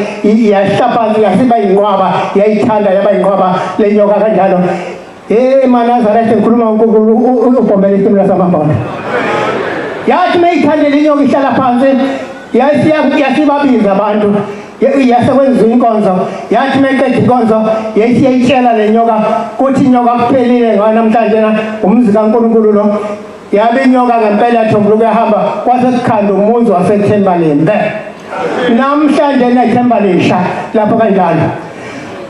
yahla phansi yasiba inqwaba, yayithanda yaba inqwaba le nyoka kanjalo. MaNazaretha ngikhuluma ngoNkulunkulu ubhombela isimila samampondo. Yathi mayithandele inyoka ihlala phansi, yasibabiza abantu, yasekwenza inkonzo. Yathi mayiqeda inkonzo, yayisiyayitshela le nyoka kuthi inyoka kuphelile ngoba namhlanje umzi kaNkulunkulu lo. Yabe inyoka ngempela yathomuluka yahamba kwase kukhanda umuzi waseThembalembe. Namhlanje nethemba lisha lapho kanjalo.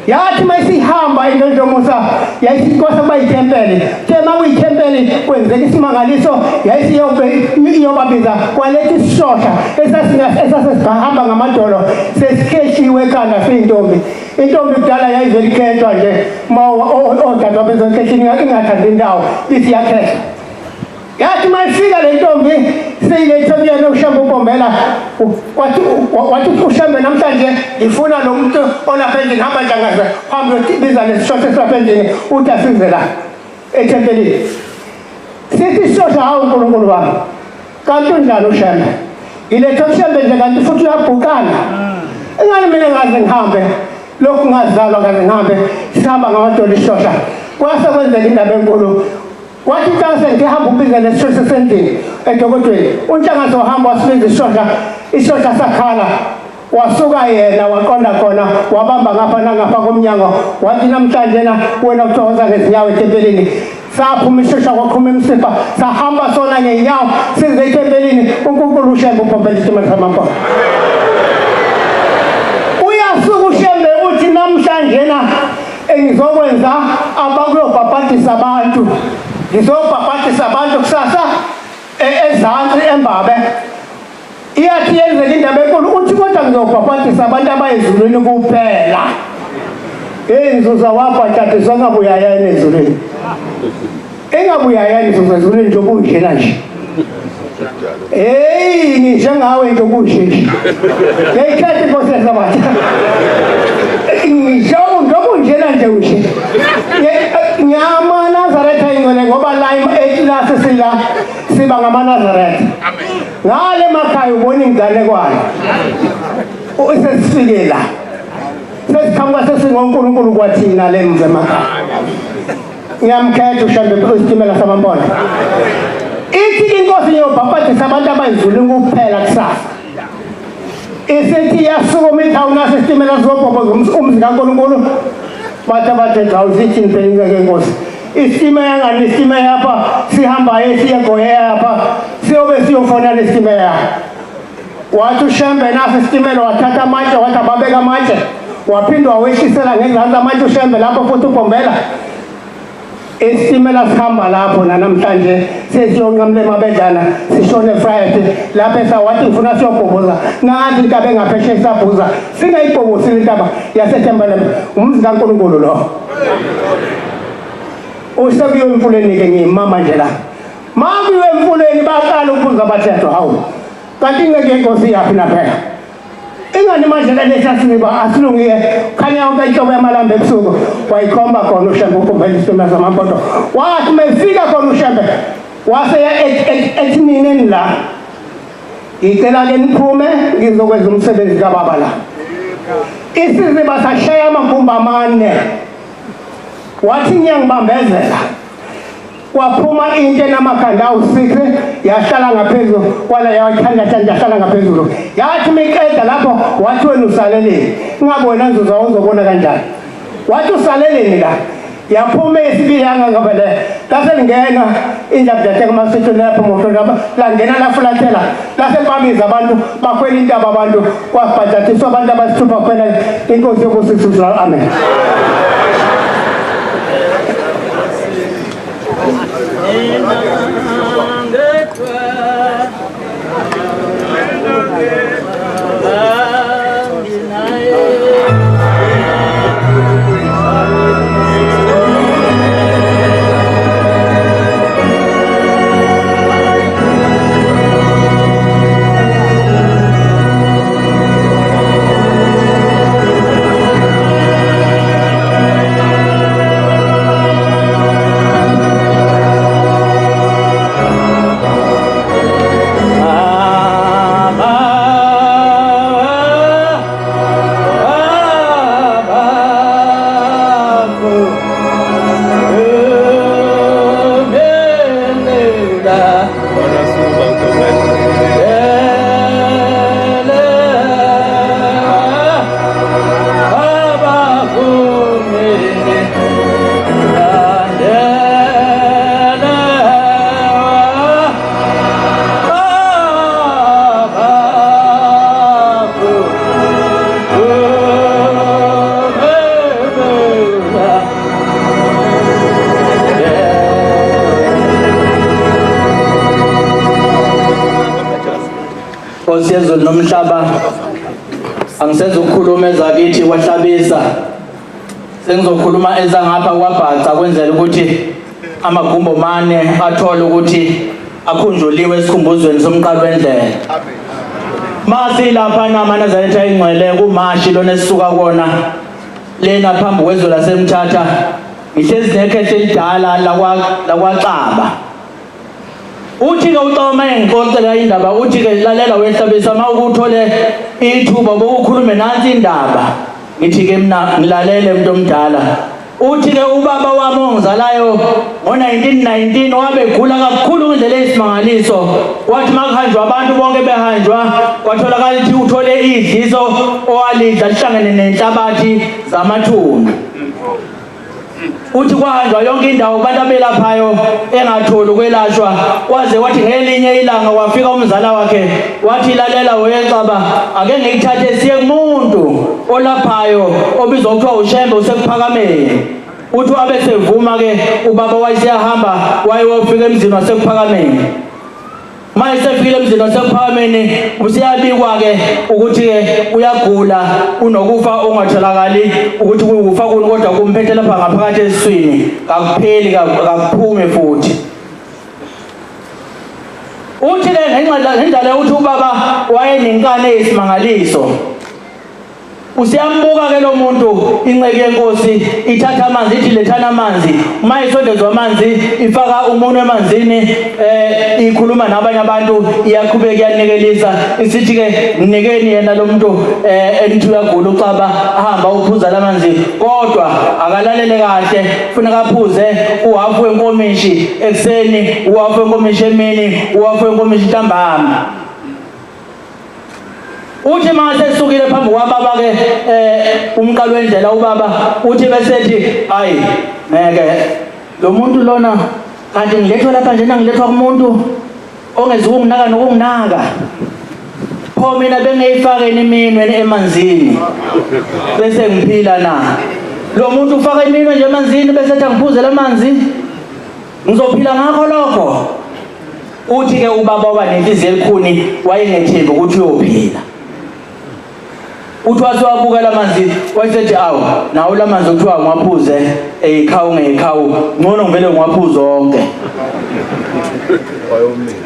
Yathi mayisihamba into nje Musa, yayisikwasa kuba ithempeli. Tema kuyithempeli kwenzeka isimangaliso, yayisiyobabiza kwaletha isishosha esasesihamba ngamadolo sesikheshiwe ekhanda siyintombi. Intombi kudala yayivele ikhethwa nje, ma odadewabo bezokhethwa ingathandi indawo, isiyakhethwa. Yathi mayifika le ntombi seyilethe kuyena uShembe uBombela, wathi wathi uShembe namhlanje ngifuna lo muntu olapha endlini, hamba Ntangaze, hamba uyobiza lesishosha esilapha endlini, uthi asize la ethempelini. Sithi isishosha, hawu uNkulunkulu wami, kanti unjani uShembe? Ngilethe uShembe nje kanti futhi uyabhukana. Ingani mina ngaze ngihambe lokhu ngazalwa ngaze ngihambe sihamba ngamadolo isishosha. Kwase kwenzeka indaba enkulu. Wathi uNtshangase ngihamba ubiza lesishosha sendlini edokodweni. UNtshangase wahamba wasibiza isishosha, isishosha sakhala. Wasuka yena waqonda khona wabamba ngapha nangapha komnyango wathi namhlanje na wena uthokoza ngezinyawo ethempelini. Saphuma isishosha kwaqhuma imisipha sahamba sona ngenyawo size ethempelini. uNkulunkulu uShembe uphombela isitimela samampondo. Uyasuka uShembe uthi namhlanje na engizokwenza abakuyobhabhadisa abantu, ngizobhabhadisa abantu kusasa ezansi eMbabe. Iyathi yenzeka indaba enkulu, uthi kodwa ngizobhabhadisa abantu abayezulwini kuphela. Hey Nzuza wabhajadiswa ngabe uyayena ezulwini. Engabe uyayena Nzuza ezulwini nje obunjena nje. Hey nginjengawe nje obunje nje. Ngiyikhetha inkosi yasabatha. Ngisho njenga nje ushe. Ngiyama Nazaretha ingcwele ngoba la la sesila siba ngamaNazaretha. Amen. Ngale makhaya ubona inganekwane. Sesifike la. Sesiqhamuka sesingoNkulunkulu kwathina le mve emakhaya. Ngiyamkhetha uShembe isitimela samampondo. Ithi inkosi iyobhabhadisa abantu abayizulwini kuphela kusasa. Isithi yasukuma ithi awunaso isitimela sizobhobhoza umzi kaNkulunkulu. Bathi abathe cha usithi phela ingeke inkosi. Isitimela ngani isitimela lapha sihamba esiye Goya lapha siyobe siyofona lesitimela. Wathi uShembe naso isitimela wathatha amatshe wathi ababeka amatshe. Waphinde wawehlisela ngezansi amatshe uShembe lapho futhi uBombela. Isitimela sihamba lapho namhlanje sesiyonqamula emabedlana sishone Friday lapho esawathi ngifuna siyobhoboza nanti intaba engaphesheya isabhuza singayibhobosile intaba yaseThembalembe umzi kaNkulunkulu lo. Usekuyo emfuleni ke ngiyimama nje la. Makuyiwe emfuleni baqala ukubuza abathetho hawu kanti ingeke inkosi yaphi naphela. Ingani manje lesi siniba asilungile khanya yonke inhlobo yamalambe ebusuku wayikhomba khona uShembe uBombela isitimela samampondo. Wathi mefika khona uShembe wase ethi nineni la ngicela ke niphume ngizokwenza umsebenzi kababa la. Isiziba sashaya amagumbi amane. Wathi ngiyangibambezela. Kwaphuma into enamakhanda awu-6 yahlala ngaphezulu kwala yathanda thanda yahlala ngaphezulu. Yathi miqeda lapho wathi wena usaleleni. Ngabe wena Nzuza uzobona kanjani? Wathi usaleleni la. Yaphuma esibili yangangabele. Lase lingena injabulethe kumasithu lapho umuntu lapha langena lafulathela. Lase babiza abantu bakhwela intaba abantu kwabhajathiswa abantu abasithupha khona inkosi yokusisuzwa. Amen. Nkosi yezulu nomhlaba, angisezukukhuluma ezakithi kwaHlabisa, sengizokhuluma ezangapha kwaBhaca kwenzela ukuthi amagumbo mane athole ukuthi akhunjuliwe esikhumbuzweni somqalo wendlela. Masi lapha namaNazaretha ingcwele kumashi lona esisuka kona lena phambi kwezwe laseMthatha, ngihlezi nekhehle elidala lakwaXaba. Uthi ke uXaba engixoxela indaba, uthi ke lalela wehlabisa uma ukuthole ithuba bokukhulume nansi indaba. Ngithi ke mina ngilalele umuntu omdala. Uthi ke ubaba wami ongizalayo ngo-1919 wabegula kakhulu ngendlela eyisimangaliso. Wathi makuhanjwa abantu bonke behanjwa, kwatholakala ukuthi uthole idliso owalidla lihlangene nenhlabathi zamathuna. Uthi kwahanjwa yonke indawo kubantu abelaphayo engatholi ukwelashwa, kwaze wathi ngelinye ilanga wafika umzala wakhe wathi lalela weXaba, ake ngikuthathe siye kumuntu olaphayo obizwa kuthiwa uShembe useKuphakameni. Uthi wabe sevuma ke ubaba, wayeseyahamba wayewofika emzini waseKuphakameni. Uma esefikile emzini waseKuphakameni useyabikwa ke ukuthi ke uyagula, unokufa ongatholakali ukuthi kuwukufa kuni, kodwa kumphethe lapha ngaphakathi esiswini, kakupheli kakuphumi futhi. Uthi ke ngendlela yokuthi ubaba wayenenkani eyisimangaliso, usiyambuka ke lo muntu, inceku yenkosi ithatha amanzi, ithi lethana amanzi. Uma isondezwa amanzi ifaka umunwe emanzini, ikhuluma nabanye abantu, iyaqhubeka iyanikelisa, isithi ke mnikeni yena lo muntu enithi uyagula uXaba, ahamba uphuza lamanzi, kodwa akalalele kahle, kufuneka aphuze uhafu wenkomishi ekuseni, uhafu wenkomishi emini, uhafu wenkomishi ntambama. Uthi mase esukile phambi kwababa ke umqalo wendlela ubaba, uthi besethi hayi ngeke lo muntu lona, kanti ngilethwa lapha njena, ngilethwa kumuntu ongezukunginaka nokunginaka. Pho mina bengeyifake iminwe emanzini bese ngiphila na? Lo muntu ufaka iminwe nje emanzini bese ethi angiphuze lamanzi, ngizophila ngakho lokho. Uthi ke ubaba waba nenhliziyo elikhuni, wayengethembi ukuthi uyophila. Uthi wathi wabuka lamanzi, wayesethi awu nawo lamanzi okuthiwa ngiwaphuze eyikhawu ngeyikhawu, ngcono ngivele ngiwaphuze onke.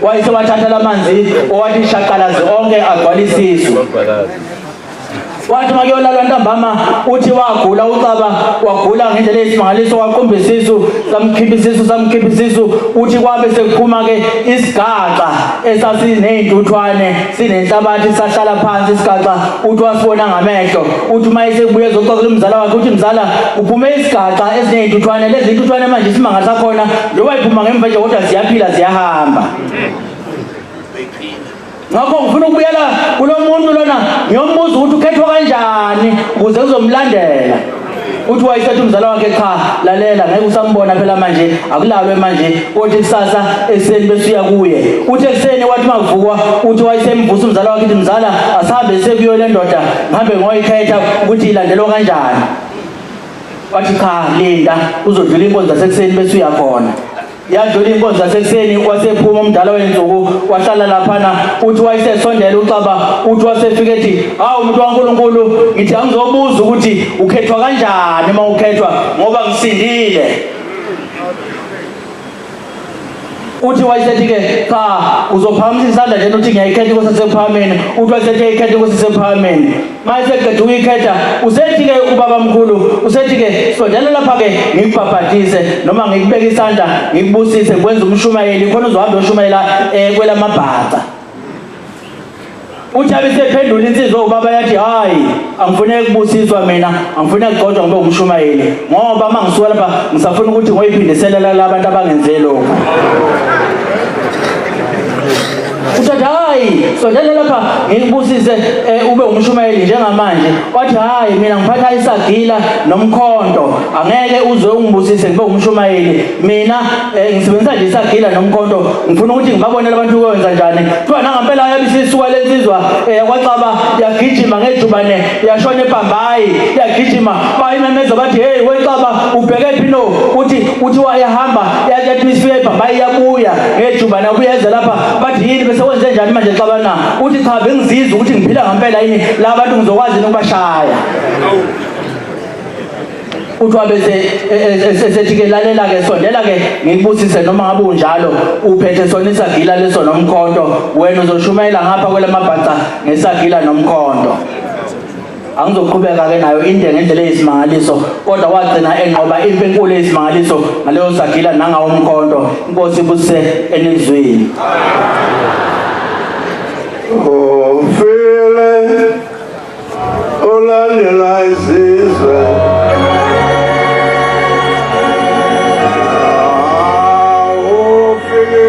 Wayesewathatha lamanzi owathi shaqalazi onke agcwala isisu. Wathi makuyolalwa ntambama, uthi wagula uXaba, wagula ngendlela eyisimangaliso, waqumba isisu, samkhipha isisu, samkhipha isisu. Uthi kwabe sekuphuma ke isigaxa esasiney'ntuthwane sinenhlabathi, sahlala phansi isigaxa. Uthi wasibona ngamehlo. Uthi uma esebuye ezoxoxela umzala wakhe, uthi mzala uphume isigaxa esiney'ntuthwane, lezi ntuthwane manje isimanga sakhona njengoba iphuma ngemva nje kodwa ziyaphila ziyahamba. Ngakho ngifuna ukubuyela kulo muntu lona ngiyombuza ukuthi ukhethwa kanjani ukuze uzomlandela. Uthi wayesethi umzala wakhe cha lalela, ngeke usambona phela manje, akulalwe manje, kodwa kusasa ekuseni bese uya kuye. Uthi ekuseni wathi makuvukwa, uthi wayesemvusa umzala wakhe, uthi mzala asihambe sekuyo le ndoda, ngihambe ngoyikhetha ukuthi ilandelwa kanjani. Wathi cha linda, uzodlula inkonzo yasekuseni bese uya khona. Yadlula inkonzo yasekuseni, wasephuma umdala wensuku, wahlala laphana. Uthi wayesesondela uXaba, uthi wasefika ethi hawu umuntu waNkulunkulu, ngithi angizobuza ukuthi ukhethwa kanjani uma ukhethwa, ngoba ngisindile. Uthi wayesethi ke cha uzophakamisa isandla nje uthi ngiyayikhetha inkosi yaseKuphakameni. Uthi wayesethi uyayikhetha inkosi yaseKuphakameni. Mayeseqeda ukuyikhetha, usethi ke ubaba mkhulu, usethi ke sondela lapha ke ngikubhabhadise noma ngikubeke isandla ngikubusise ngikwenze umshumayeli, khona uzohamba uyoshumayela kwelamabhaca. Uthi abesephendula insizwa ubaba yathi hayi angifune ukubusiswa mina, angifune ukugcotshwa ngibe umshumayeli, ngoba uma ngisuka lapha ngisafuna ukuthi ngoyiphindiselela labantu abangenze lokho. Uthi hayi sondela lapha ngikubusise ube umshumayeli njengamanje. Wathi hayi mina ngiphatha isagila nomkhonto, angeke uze ungibusise ngibe umshumayeli, mina ngisebenzisa nje isagila nomkhonto, ngifuna ukuthi ngibabone abantu ukwenza njani. Kuthiwa nangampela yabe isisuka lensizwa kwaXaba, yagijima ngejubane yashona eBhambayi, yagijima bayimemeza bathi hey weXaba ubheke phi no? Uthi wayahamba yathi isifika eBhambayi yabuya ngejubane ubuyeza lapha, bathi yini bese wenze njani manje Xaba na? Uthi cha bengizizwa ukuthi ngiphila ngempela yini la bantu ngizokwazi ukubashaya. Uthi wabe esethi-ke lalela-ke sondela-ke ngikubusise noma ngabe unjalo uphethe sona isagila leso nomkhonto wena uzoshumayela ngapha kwelamabhaca ngesagila nomkhonto. Angizoqhubeka-ke nayo inde ngendlela eyisimangaliso kodwa wagcina enqoba impi enkulu eyisimangaliso ngaleyo sagila nangawo umkhonto. Inkosi ibusise enizwini. Ufile ulandela isizwe Ufikile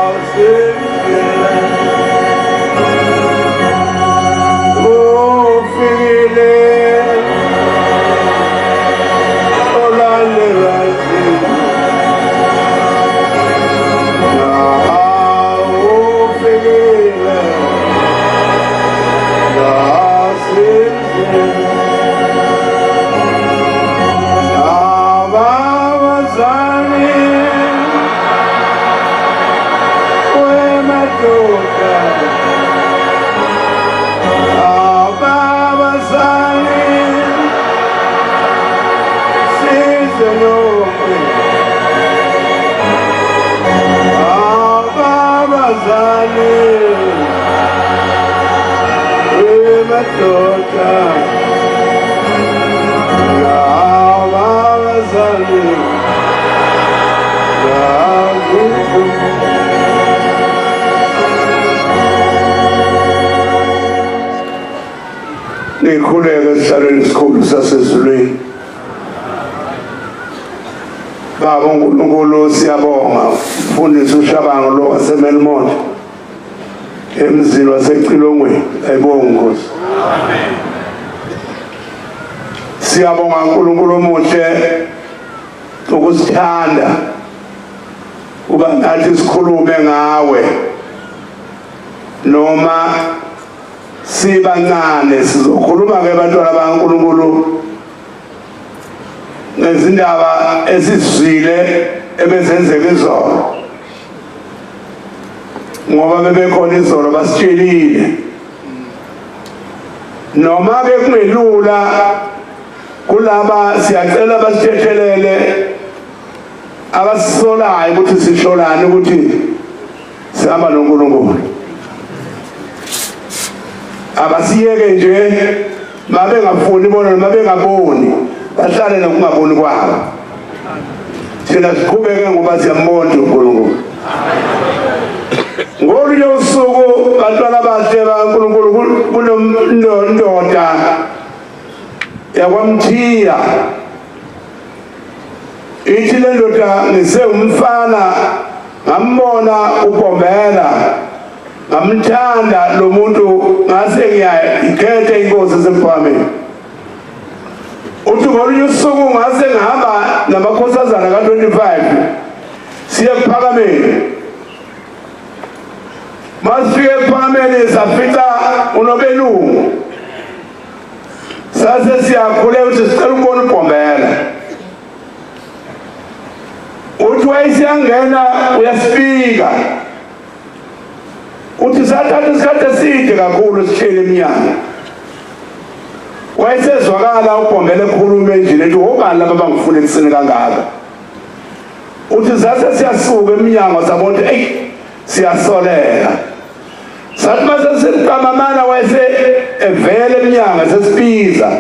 Asimfile Ufikile ulandela isizwe Ufikile Asimfile Ababazali wemadoda Ababazali sizwe lonke Ababazali wemadoda Ababazali Nikhuleke esihlalweni esikhulu sasezulwini. Baba uNkulunkulu siyabonga mfundisi uShabango lo waseMelmont emzini waseCilongweni ayibonga Nkosi. Siyabonga uNkulunkulu omuhle ukusithanda uba nathi sikhulume ngawe noma sibancane sizokhuluma ke bantwana baNkulunkulu ngezindaba esizwile ebezenzeka izolo ngoba bebekhona izolo basitshelile noma ke kungelula kulaba siyacela basithethelele abasisolayo ukuthi sisholani ukuthi sihamba noNkulunkulu abasiyeke nje mabengafuni bona noma bengaboni bahlale nokungaboni kwabo thina siqhubeke ngoba siyambona uNkulunkulu ngolunye usuku bantwana bahle baNkulunkulu kunomndoda yakwamthiya ithi le ndoda ngisewumfana ngambona uBombela ngamthanda lo muntu ngase ngiyayikhetha inkosi esemphakhameni uthi ngolunye usuku ngase ngihamba namakhosazana ka-25 siye ekuphakameni masifike ekuphakameni safica unobelungu sase siyakhuleka ukuthi sicela ukubona uBombela uthi wayesiyangena uyasifika uthi sathatha isikhathi eside kakhulu sihleli emnyango wayesezwakala uBombela ekhuluma endlini ethi obani laba bangifuna ekuseni kangaka uthi sase siyasuka emnyango sabona ukuthi eyi siyasoleka sathi mase siqamamana wayese evele emnyango sesibiza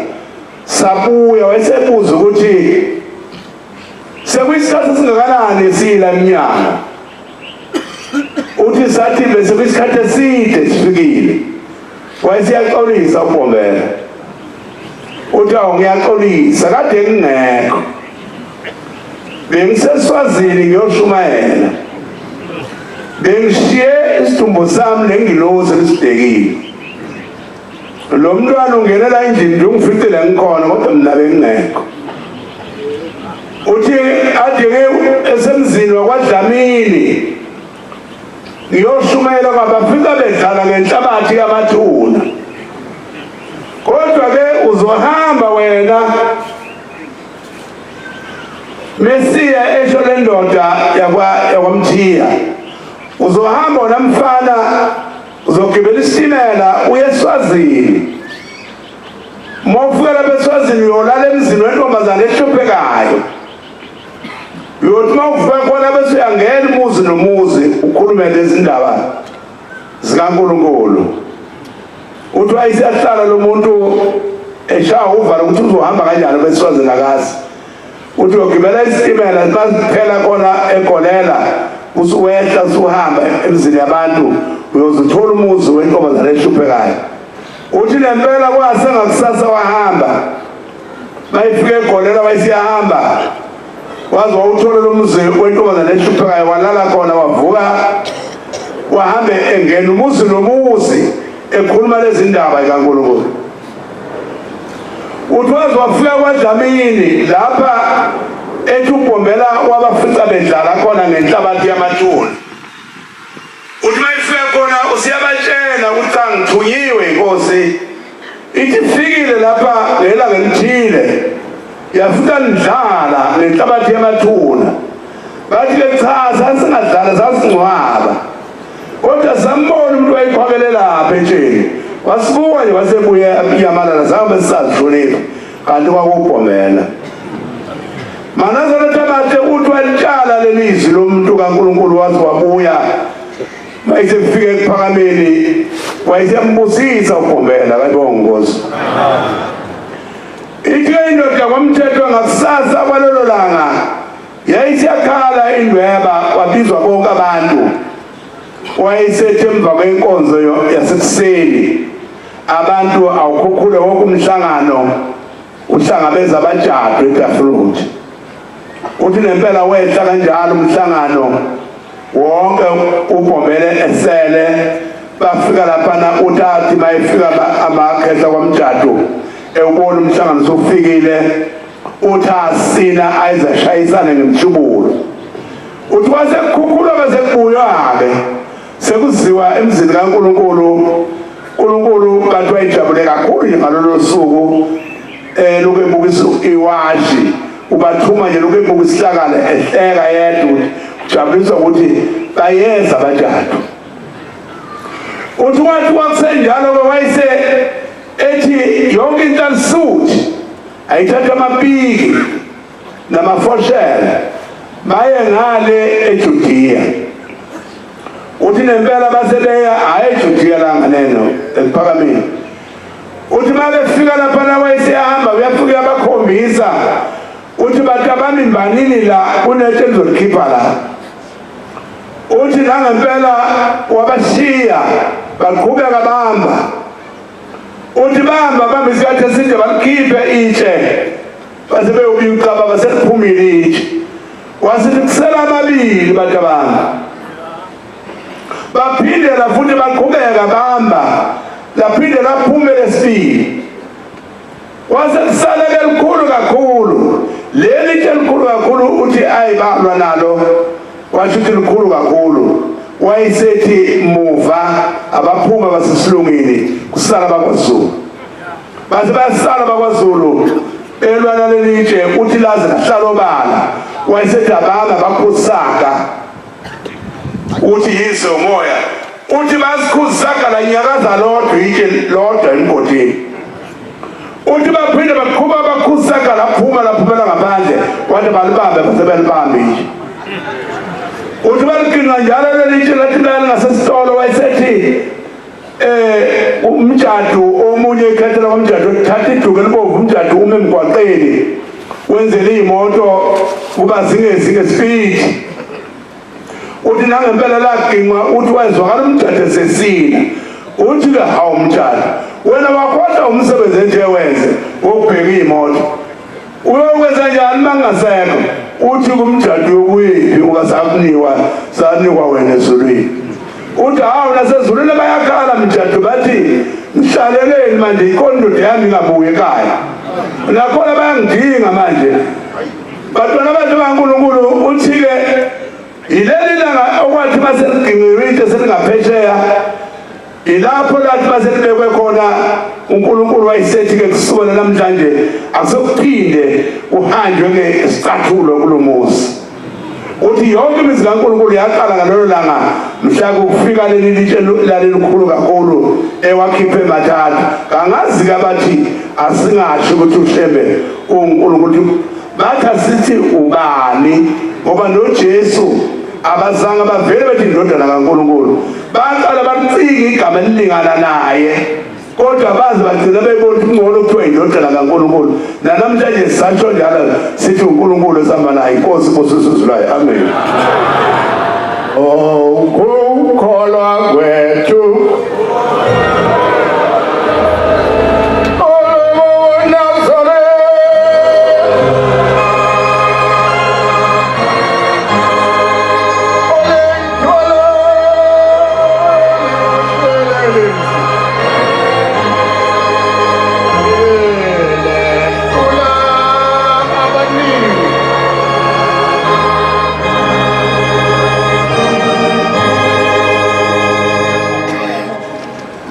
sabuya wayesebuza ukuthi sekuyisikhathi esingakanani sila emnyango uthi sathi bese kuyisikhathi eside sifikile wayeseyaxolisa uBombela uthi awu ngiyaxolisa kade ngingekho bengiseswazini ngiyoshumayela bengishiye isidumbu sami nengilozi elisibhekile lo mntwana ungenela endlini nje ungificile ngikhona kodwa mina bengingekho uthi ade-ke esemzini wakwaDlamini ngiyoshumayela kwabafika bedlala ngenhlabathi yamathuna kodwa-ke uzohamba wena Mesiya esho le ndoda yakwaMthiya uzohamba wona mfana uzogibela isitimela uye eSwazini Uma ufika lapha eSwazini uyolala emzini wentombazane ehluphekayo. Uyothi uma ufika khona bese uyangena umuzi nomuzi ukhulume lezi ndaba zikaNkulunkulu. Uthi wayeseyahlala lo muntu eshaya uvalo ukuthi uzohamba kanjani beSwazini akazi. Uthi uyogibela isitimela basiphela khona eGolela usuwehla usuhamba emzini yabantu uyozuthola umuzi wentombazane ehluphekayo. Uthi nempela kwase ngakusasa wahamba. Bayifika eGolela wayesiyahamba. Waze wawuthola lo muzi wentombazane ehluphekayo walala khona wavuka wahambe engena umuzi nomuzi ekhuluma lezi ndaba zikaNkulunkulu. Uthi waze wafika kwaDlamini lapha ethi uBhombela wabafica bedlala khona ngenhlabathi yamathuna. Uthi mayifika khona usiyabatshela ukuthi angithunyiwe inkosi. Ithi fikile lapha ngelanga elithile yafika ndlala ngenhlabathi yamathuna. Bathi ke cha sasingadlala sasingcwaba. Kodwa sambona umuntu wayiqhwabelela lapha etsheni. Wasibuka nje wasebuye iyamalala zange sisazihlonipha kanti kwakubhomela. Manazaretha bathe uthi walitshala lelizwi lomuntu kaNkulunkulu waze wabuya. Mayisefika ekuphakameni wayesembusisa uBhombela kayibonga Nkosi. Ithi indoda kwamthetho ngakusasa kwalelo langa yayisiyakhala indweba wabizwa bonke abantu. Wayesethe emva kwenkonzo yasekuseni abantu awukhukhule wonke umhlangano uhlangabeza abajadu eTafruthi. Uthi nempela wehla kanjalo umhlangano wonke uBhombele esele. Bafika laphana utathi mayefika amakhehla kwamjadu ewubona umhlangano sokufikile uthi asina ayizashayisana ngemhlubulo. Uthi kwasekukhukhulwa bese kubuywa-ke sekuziwa emzini kaNkulunkulu. uNkulunkulu kanti wayejabule kakhulu nje ngalolo suku lokhu ebukisa iwashi ubathuma nje lokhu ebuka isihlakala ehleka yedwa ukuthi ujabuliswa ukuthi bayeza abajadu. Uthi wathi kwakusenjalo-ke wayese ethi yonke into alisuthi ayithatha amapiki namafoshela baye ngale eJudiya. Uthi nempela basebeya hhayi eJudiya la nganeno ekuphakameni. Uthi mabefika laphana wayeseyahamba uyafika uyabakhombisa. Uthi bantu abami mbanini la kunetshe elizolikhipha la. Uthi nangempela wabashiya baqhubeka bamba. Uthi bamba bamba isikhathi eside balikhiphe itshe base bewubuya ucaba baseliphumile itshe. Wasithi kusela amabili bantu abami. Baphindela futhi baqhubeka bamba laphinde laphume lesibili. Kwase kusala elikhulu kakhulu leli tshe elikhulu kakhulu. Uthi ayibalwa nalo washo ukuthi likhulu kakhulu. Wayesethi muva abaphuma basesilungini kusala bakwaZulu. Base basala bakwaZulu elwa naleli tshe uthi laze lahlala obala. Wayesethi abanga bakhusaka uthi yize umoya. Uthi basikhuzaka la nyakaza lodwa itshe lodwa emgodini. Uthi baphinde baqhuba bakhuzaka laphuma laphumela ngaphandle wathi balibambe base belibambe nje. Uthi baliqinqa njalo leli tshe lathi lingasesitolo. Wayesethi umjadu omunye ekhethela kwamjadu uthatha iduku elibomvu umjadu ume emgwaqeni wenzele imoto kuba zingezi ngespeed. Uthi nangempela laginqwa uthi wezwakala umjadu esesina. Uthi ke hawu mjadu wena wakhohlwa umsebenzi nje wenze wokubheka imoto uyokwenza njani mangasekho? Uthi kumjadu uyokuyiphi uba sakunikwa sanikwa wena ezulwini. Uthi hawu nasezulwini bayakhala mjadu bathi ngihlaleleni manje ikhona indoda yami ingabuyi ekhaya nakhona bayangidinga manje. Bantwana bantu baNkulunkulu uthi-ke yileli langa okwathi maseligingqiwe into selingaphesheya ilapho lathi maselibekwe khona uNkulunkulu wayesethi-ke kusukela namhlanje akusekuphinde kuhanjwe ngesicathulo kulo muzi. Uthi yonke imizi kaNkulunkulu yaqala ngalelo langa mhla kufika leli litshe lalelikhulu kakhulu ewakhiphe mathathu. Kangazi abathi asingasho ukuthi uShembe uNkulunkulu, bathi asithi ubani, ngoba noJesu abazange bavele bethi indodana kaNkulunkulu, baqala bamcinga igama elilingana naye, kodwa baze bagcina bebona ukuthi kungcono kuthiwa indodana kaNkulunkulu. Nanamhlanje sisasho njalo sithi uNkulunkulu esihamba naye. Inkosi ibusise Amen. Oh, ukukholwa kwethu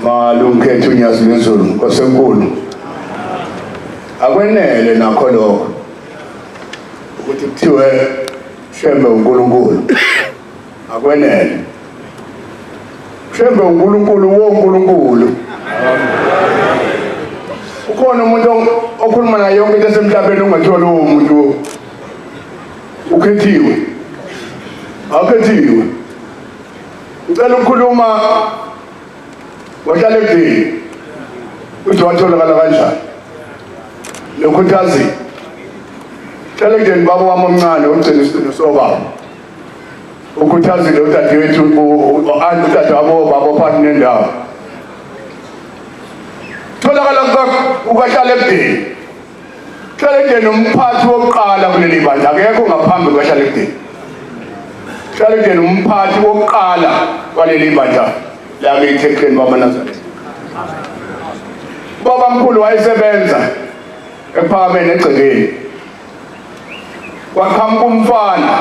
Malumkhethu uNyazi lwezulu Nkosi enkulu, akwenele nakho lokho ukuthi kuthiwe Shembe uNkulunkulu, akwenele. Shembe uNkulunkulu woNkulunkulu. Ukhona umuntu okhuluma naye yonke into esemhlabeni ungathiwa lowo muntu ukhethiwe, awukhethiwe. Ngicela ukukhuluma wahlala ekudeni uthi watholakala kanjani lokhuthazile. Hlala ekudeni baba wami omncane ogcina isicino sobaba ukhuthazile udadewethu udadewabo baba ophakathi nendawo. Tholakala ukahlala ekudeni. Hlala ekudeni umphathi wokuqala kuleli bandla, akekho ngaphambi kukahlala ekudeni. Hlala ekudeni umphathi wokuqala kwaleli bandla lakithi eKleni bamaNazaretha. Baba mkhulu wayesebenza ekuphakameni egcekeni, kwaqhamuka umfana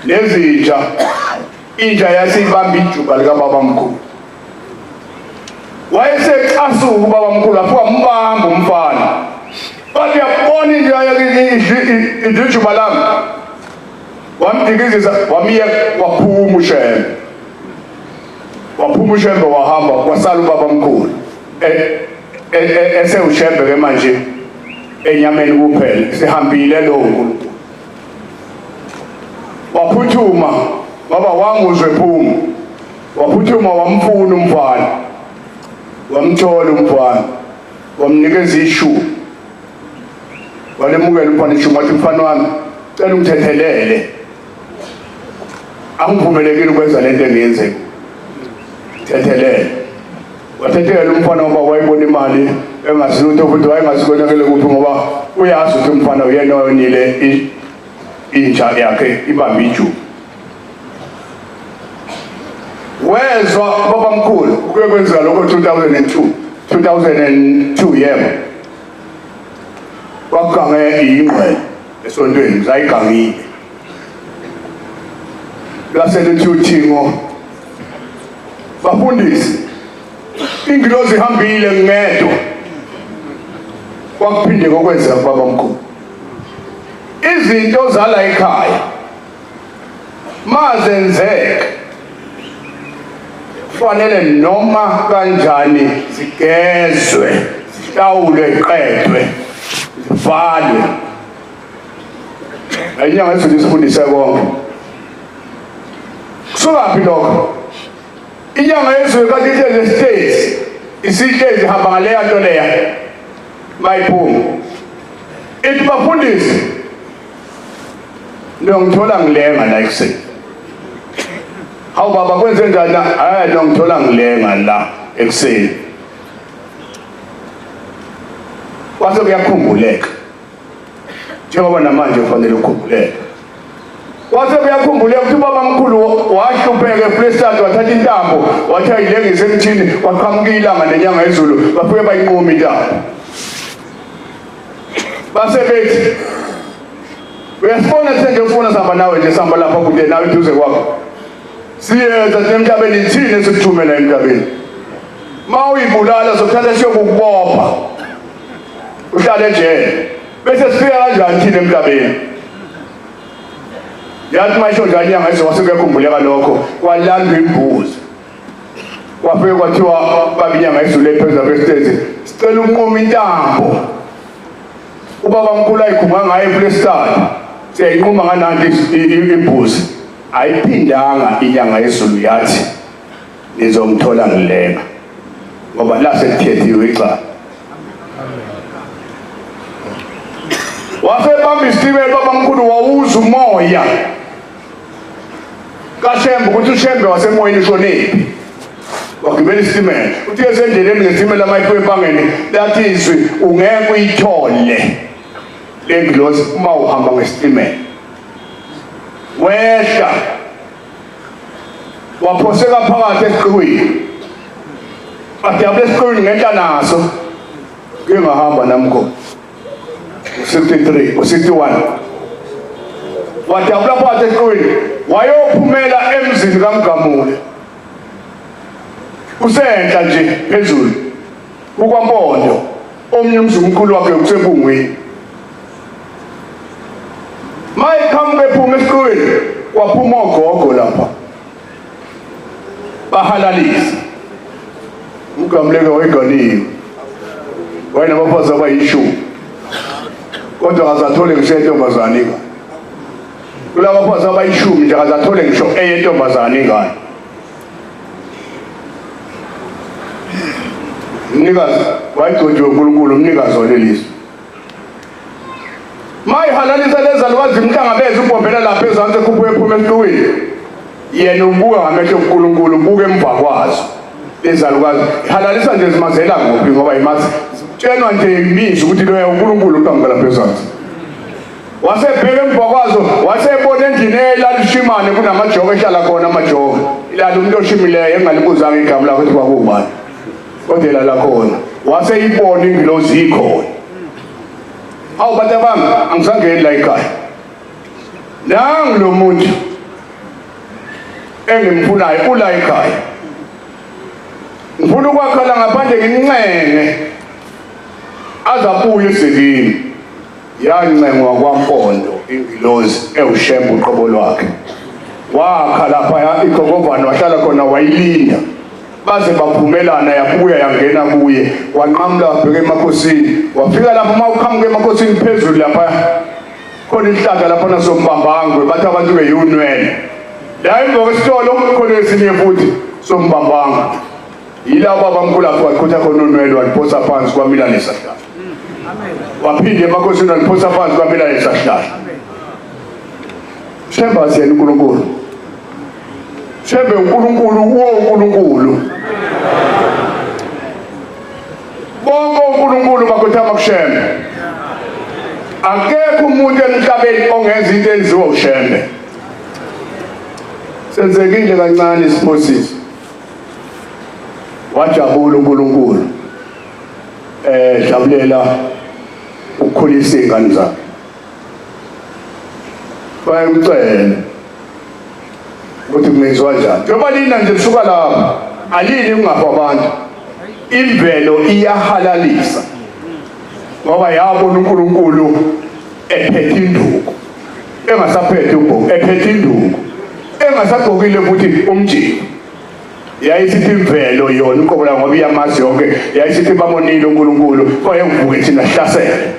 nezinja, inja yasibamba ijuba likababa mkhulu. Wayesecasuka ubaba mkhulu, afika mbamba umfana, bathi uyabona inja idla ijuba lami. Wamdikizisa wamiyeka, waphuma uShembe, waphuma uShembe wahamba, kwasala ubaba mkhulu esewuShembe ke manje enyameni kuphela, sihambile lo uNkulunkulu. Waphuthuma ngoba wanguzwe phuma, waphuthuma wamfuna umfana, wamthola umfana, wamnikeza ishumi, walemukela umfana ishumi, wathi mfana wami cela ungithethelele, angivumelekile ukwenza lento engiyenze, thethelele. Wathethelela umfana ngoba wayebona imali engasilutho, futhi wayengazikonakele kuphi ngoba uyazi ukuthi umfana uyena oyonile inja yakhe ibambe ijuba. Wezwa baba mkhulu kuke kwenzeka lokho 2002 yebo, wakugange ingqwele esontweni zayigangile, lwaselithi uthingo bafundisi ingilozi ihambile ngedwa. Kwakuphinde kokwenzeka kubaba mkhulu izinto zala ekhaya mazenzeka kufanele noma kanjani zigezwe, zihlawulwe, ziqedwe, zivalwe. Inyanga yezulu isifundise konke. Kusukaphi lokho? Inyanga yezulu kanti ihlezi esitezi, isihlezi ihamba ngaleya nto leya mayiphuma ithi bafundisi niyongithola ngilenga la ekuseni. Hawu baba kwenze njani la? Hayi niyongithola ngilenga la ekuseni. Kwase kuyakhumbuleka njengoba namanje kufanele ukukhumbuleka. Kwase kuyakhumbuleka ukuthi ubaba mkhulu wahlupheka eFreyistata, wathatha intambo wathi ayilengise emthini, kwaqhamuka ilanga nenyanga yezulu, bafike bayinquma intambo. Base bethi uyasibona sende ufuna sihamba nawe nje, sihamba lapha kude nawe eduze kwakho, siyeza thina emhlabeni, thina esikuthumela emhlabeni. Ma uyibulala sokuthatha siyokukubopha uhlale ejele, bese sifika kanjani thina emhlabeni? Yathi mayisho njalo inyanga yezulu wase kuyakhumbuleka lokho, kwalandwa imbuzi. Kwafike kwathiwa baba inyanga yezulu ephezulu kwesitezi, sicela unqume intambo. Ubaba mkhulu ayikhunga ngayo ePlaystad. Siyayinquma ngananti imbuzi. Ayiphindanga inyanga yezulu yathi nizomthola ngilenga. Ngoba la sekuthethiwe icala. Wasebamba isitimela baba mkhulu wawuza umoya kaShembe ukuthi uShembe wasemoyeni ushonephi. Wagibela isitimela. Uthi esendleleni ngesitimela mayiphume empangeni lathi izwi ungeke uyithole le ngilosi uma uhamba ngesitimela. Wehla waphoseka phakathi esiqiwini. Badabula esiqiwini ngenhla naso. Ngingahamba nami khona. 63 61 wadabula phakathi esiqiwini wayophumela emzini kaMgamule. Usenhla nje phezulu kuKwaMpondo, omnye umzi omkhulu wakhe kusebungwini. Mayiqhamuka ephuma esiqiwini kwaphuma ogogo lapha bahalalisa. UMgamuleke wayeganiwe, wayenabafazi abayishumi, kodwa akazathole ngisho entombazane ingane. Kulaba bafazi abayishumi nje akazathole ngisho eyentombazane ingane. Mnikazi wayegcotshiwe uNkulunkulu, umnikazi walelizwe. Mayihalalisa lezalukazi imhlangabeze uBhombela lapha ezansi ekhuphuka ephuma esiqiwini. Yena ubuka ngamehlo uNkulunkulu, ubuka emva kwazo lezalukazi. Halalisa nje zimazela kuphi ngoba imazi tshenwa nje imizwa ukuthi loya uNkulunkulu uqhamuka lapha ezansi. Wasebheka emva kwazo, wasebona endlini elalishimane kunamajoka ehlala khona amajoka. Ilala umuntu oshimileyo engalibuzanga igama lakhe ukuthi kwakubani. Kodwa elala khona. Waseyibona ingilozi ikhona. Awu bantu bami, angisangeni la ekhaya. Nangu lo muntu engimfunayo ula ekhaya. Ngifuna ukwakhala ngaphandle ngimncenge azabuye esekini. Yancengwa kwaMpondo ingilozi ewuShembe uqobo lwakhe. Wakha lapha igogovane wahlala khona wayilinda. Baze baphumelana yabuya yangena kuye. Wanqamula wabheka emakhosini. Wafika lapho uma uqhamuka emakhosini phezulu lapha khona isihlahla lapha nasombambangwe bathi abantu beyunwele. La emva kwesitolo khona esinye futhi sombambangwe. Yila baba mkhulu afika waqhutha khona unwele waliphosa phansi kwamila lesihlahla. Waphinde emakhosini waliphosa phansi kwamila lesihlahla. Shembe asiyena uNkulunkulu. Shembe uNkulunkulu uwo uNkulunkulu. Bonke uNkulunkulu bakhothama kuShembe. Akekho umuntu emhlabeni ongenza into enziwa uShembe. Senzekile kancane isiphosiso. Wajabula uNkulunkulu. Jabulela ukukhulisa izingane zakhe. Bayamcela ukuthi kungenziwa njani. Njengoba lina nje lisuka lapha, alini kungafa abantu. Imvelo iyahalalisa. Ngoba yabona uNkulunkulu ephethe induku. Engasaphethe ubhoko, ephethe induku. Engasagqokile futhi umjingo. Yayisithi imvelo yona uqobo layo ngoba iyamazi yonke. Yayisithi bamonile uNkulunkulu, kwayevuke thina sihlasele.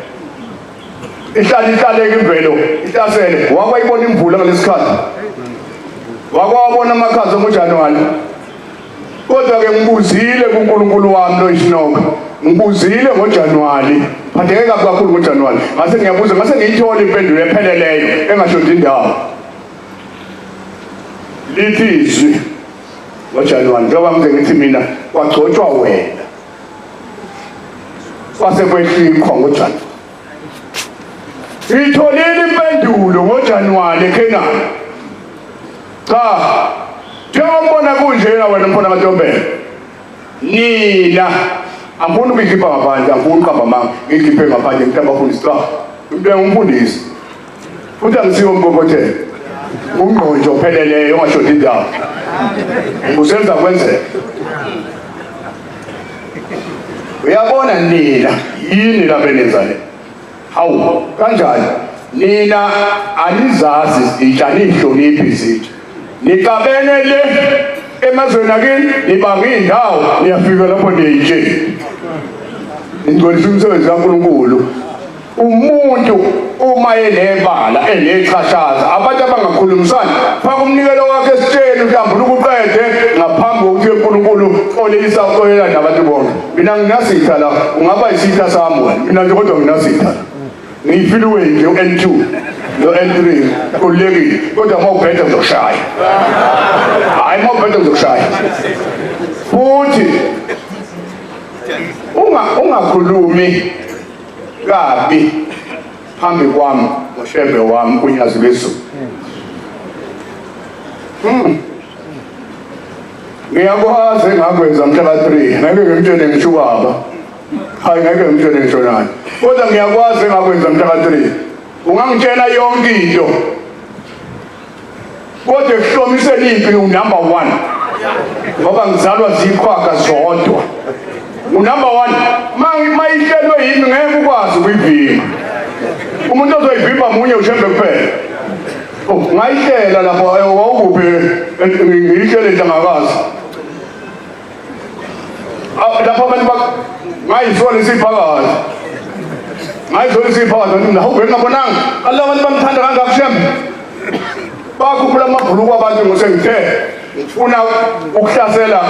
Ihlale ihlaleke imvelo, ihlasele. Wakwayibona imvula ngalesikhathi. Wakwabona amakhaza ngoJanuwari. Kodwa ke ngibuzile kuNkulunkulu wami lo Isinoka. Ngibuzile ngoJanuwari. Phatheke kabi kakhulu ngoJanuwari. Ngase ngiyabuza, ngase ngiyithola impendulo epheleleyo engashodi indawo. Lithi izwi ngoJanuwari njengoba ngize ngithi mina wagcotshwa wena. Kwase kwehlikhwa ngoJanuwari. Ngitholile impendulo ngoJanuwari eKhenani. Cha, njengoba kunjena wena mfana kaNtombela. Nina angifuni ukuyikhipha ngaphandle, angifuni ukuqamba amanga, ngiyikhiphe ngaphandle ngithi abafundisi cha. Into engumfundisi. Futhi angisiwo umkokotelo. Ungqonjo opheleleyo ongashodi indawo. Usenza kwenzeka. Uyabona nina yini lapha enenza le? Hawu, kanjani? Nina anizazi izitsha, nihloniphi izitsha. Nixabene le emazweni akini, nibanga iy'ndawo, niyafika lapho niyayitsheni. Ningcolisa umsebenzi kaNkulunkulu. Umuntu uma enebala enechashaza, abantu abangakhulumisani, faka umnikelo wakhe esitsheni uhlambuluka uqede ngaphambi kokuthi uNkulunkulu olelisa uxolela nabantu bonke. Mina nginasitha la, ungaba isitha sami wena. Mina nje kodwa nginasitha la. Ngiyifiliwe nje u-N2 no-N3 khululekile, kodwa uma ubheda ngizokushaya. Hhayi, uma ubheda ngizokushaya. Futhi ungakhulumi kabi phambi kwami ngoShembe wami uNyazi lwezulu. Ngiyakwazi engakwenza mhla ka-3, ngeke ngimtshele ngisho ubaba. Hayi, ngeke ngimtshele ngisho nani. Kodwa ngiyakwazi engakwenza mhla ka-3. Ungangitshela yonke into. Kodwa ekuhlomiseni impi ngu-number 1. Ngoba ngizalwa ziqhwaga zodwa. Number 1, mayihlelwe yimi ngeke ukwazi ukuyivimba. Umuntu ozoyivimba munye uShembe kuphela. Oh, ngayihlela lapho wawukuphi ngiyihlele Nhlangakazi. Lapho abantu ngayithola isiphakathi. Ngayithola isiphakathi ngathi hawu ngingabonanga. Allah abantu bamthanda kangaka uShembe. Bakhuphula amabhuluku abantu ngosengithe ngifuna ukuhlasela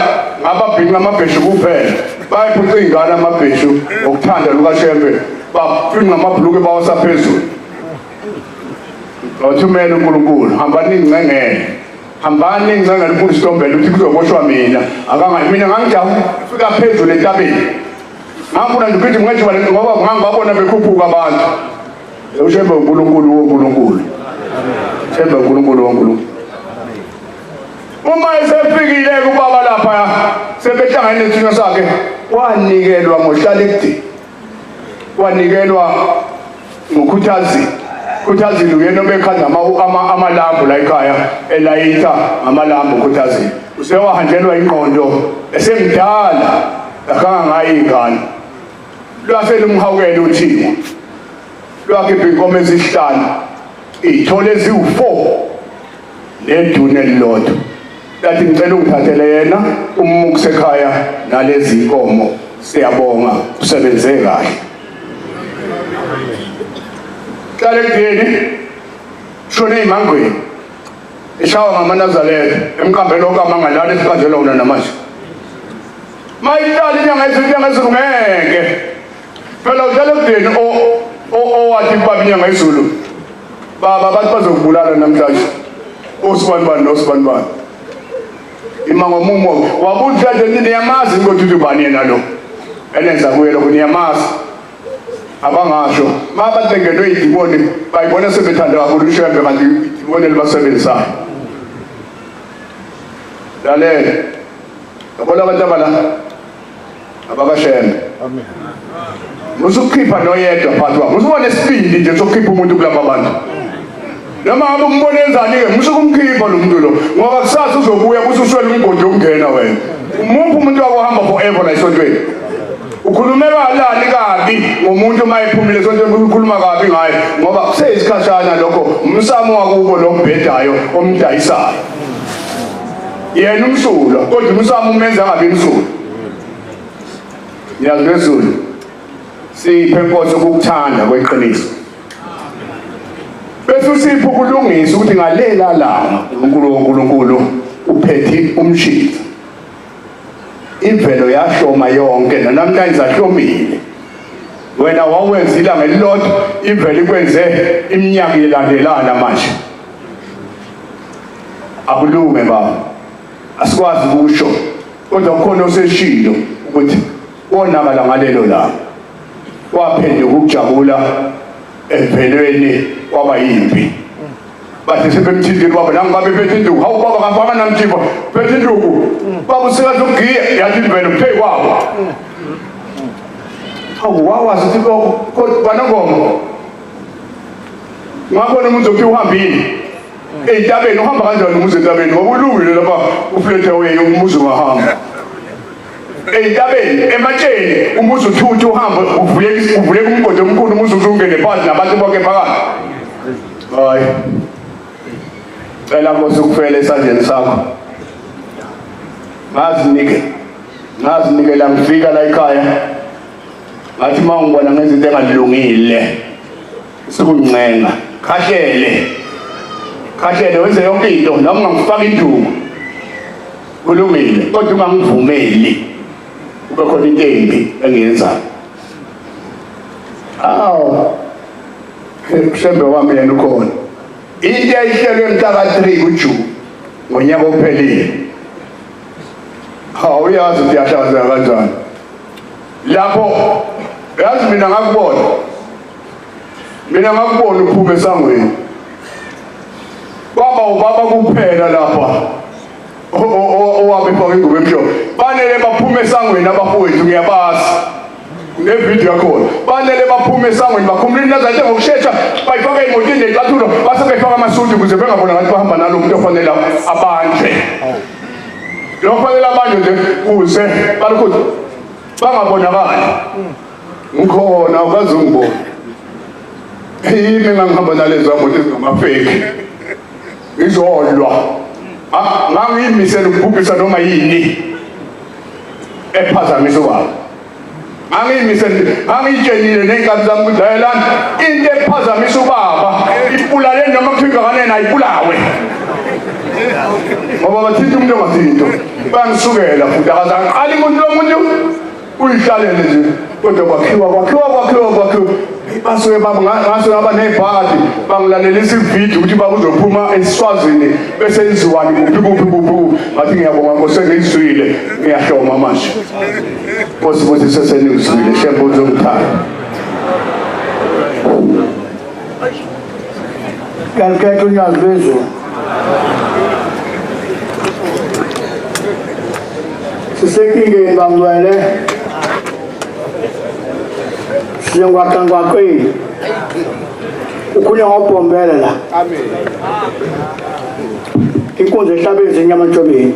ngababhinqa amabheshu kuphela. Bayiphuca iy'ngane amabheshu ngokuthanda lukaShembe, baphinqa amabhuluku bawasa phezulu. Wathumela uNkulunkulu, hambani ningcengele. Hambani ningcengele uMfundisi Ntombela ukuthi kuzoboshwa mina. Akanga mina ngangijaha ukufika phezulu entabeni. Ngangifuna nje ukuthi ngithi ngoba ngangibabona bekhuphuka abantu. uShembe uNkulunkulu woNkulunkulu. Shembe uNkulunkulu woNkulunkulu. Uma esefikile kubaba lapha sebehlangene nesithunywa sakhe, wanikelwa ngoHlalekudini, wanikelwa ngoKhuthazile. Khuthazile uyena obekhanda amalambu la ekhaya, elayitha amalambu uKhuthazile. Usewahanjelwa ingqondo esemdala, akanga ngayo ingane. Lwase lumhawukela uthiwa lwakhipha inkomo ezihlanu, iy'thole eziwu-4 nedune elilodwa. Lathi ngicela ungithathele yena umukuse ekhaya nalezi inkomo, siyabonga usebenze kahle. Hlale ekudeni shone ey'mangweni eshawa ngamaNazaretha emqambeni okamanga lana esiqanjelwa wona namanje. Mayihlala inyanga ezulu, inyanga ezulu ngeke phela. Uhlale ekudeni owathi kubaba inyanga izulu, baba abantu bazokubulala namhlanje, osibanibani nosibanibani. Ima ngomumo wabuthi nje niyamazi inkothi ubani yena lo enenza kuye lokho, niyamazi. Abangasho mabantu bengenwe idimoni bayibona sebethanda kakhulu uShembe, kanti idimoni elibasebenzisayo. Lalela, yabona abantu abala abakaShembe. Amen. Musukukhipha noyedwa phakathi kwabo, musuba nesibindi nje sokukhipha umuntu kulaba bantu. Noma ngabe umbone enzani-ke, musukumkhipha lo muntu lo, ngoba kusasa uzobuya kuthi uswele umgodi wokungena wena. Umuphi umuntu wakuhamba forever la esontweni? Ukhulumeka lani kabi ngomuntu uma ephumile esontweni, ukhuluma kabi ngaye, ngoba kuseyisikhashana lokho, umsamo wakubo lo mbhedayo omdayisayo. Yena umsulwa, kodwa umsamo umenza angabi msulwa. Nyazi lwezulu, siphe Nkosi ukukuthanda kweqiniso. Bese usiphe ukulungisa ukuthi ngalela langa uNkulunkulu woNkulunkulu uphethe umshini. Imvelo yahloma yonke namhlanje zahlomile. Wena wawenza ilanga elilodwa, imvelo ikwenze iminyaka ilandelana manje. Akulunge baba, asikwazi ukusho, kodwa kukhona oseshilo ukuthi wonakala ngalelo langa, waphenduka ukujabula emvelweni kwaba yimpi. Bathi sebemthintile baba, nangu babe phethe induku. Hawu baba, kafaka namthimba phethe induku baba, usekathi ukugiya yathi imvelo phe kwabo. Hawu wawazi ukuthi banongoma ngabona umuntu othi uhambile entabeni. Uhamba kanjani umuzi entabeni? Ngoba ulungile lapha uflethe away umuzi ungahamba entabeni ematsheni, umuzi uthuthe uhambe uvuleke umgodi omkhulu, umuzi uzungene phansi nabantu bonke phakathi. Hayi. Cela Nkosi ukufela esandleni sakho. Ngazinikela ngifika la ekhaya. Ngathi uma ngibona ngezinto engalungile sekuncenga. Khahlele. Khahlele wenze yonke into noma ungangifaka induku. Kulungile kodwa ungangivumeli. Kube khona into embi engiyenzayo. Awu. Shembe wami yena ukhona. Into eyayihlelwe mhla ka-3 kuJuni ngonyaka ophelile. Hawu uyazi ukuthi iyahlazeka kanjani. Lapho yazi mina ngakubona. Mina ngakubona uphuma esangweni. Baba ubaba kuphela lapha. Owabe efake ingubo emhlophe. Banele baphume esangweni abafowethu ngiyabazi. Nevideo yakhona. Banele baphume esangweni bakhumula inazathe ngokushesha bayifaka emotini necathulo base befaka amasudu ukuze bengabona ngathi bahamba nalo muntu ofanele abanjwe. Lo fanele abanjwe nje kuze balukho bangabonakali. Ngikhona ukaze ungibone. Yimi ngangihamba nalezo moto ezingamafeki. Ngizolwa. Ngangiyimisela ukubhubhisa noma yini ephazamisa ubaba. Angiyitshelile ney'nkabi zami ukuthi lalelani into ephazamisa ubaba ibulale noma kuthiwa ingakanani ayibulawe. Ngoba bathinta umuntu ongathinto. Bangisukela futhi akaze angiqali umuntu lo muntu uyihlalele nje. Kodwa kwakhiwa kwakhiwa kwakhiwa kwakhiwa. Basuke baba ngasuke ngaba nebhadi bangilalelisa ividiyo ukuthi baba uzophuma eSwazini bese enziwani kuphi kuphi kuphi. Ngathi ngiyabonga Nkosi sengizwile ngiyahloma manje. Nkosi futhi sesenizwile Shembe uzongithanda. Ngiyakhetha unyazi lwezulu. Sisenkingeni bangcwele. Siyengwaqangwaqeni. Ukhulunywa ngobhombela la. Amen. Inkunzi ehlabe izinyama entshobeni.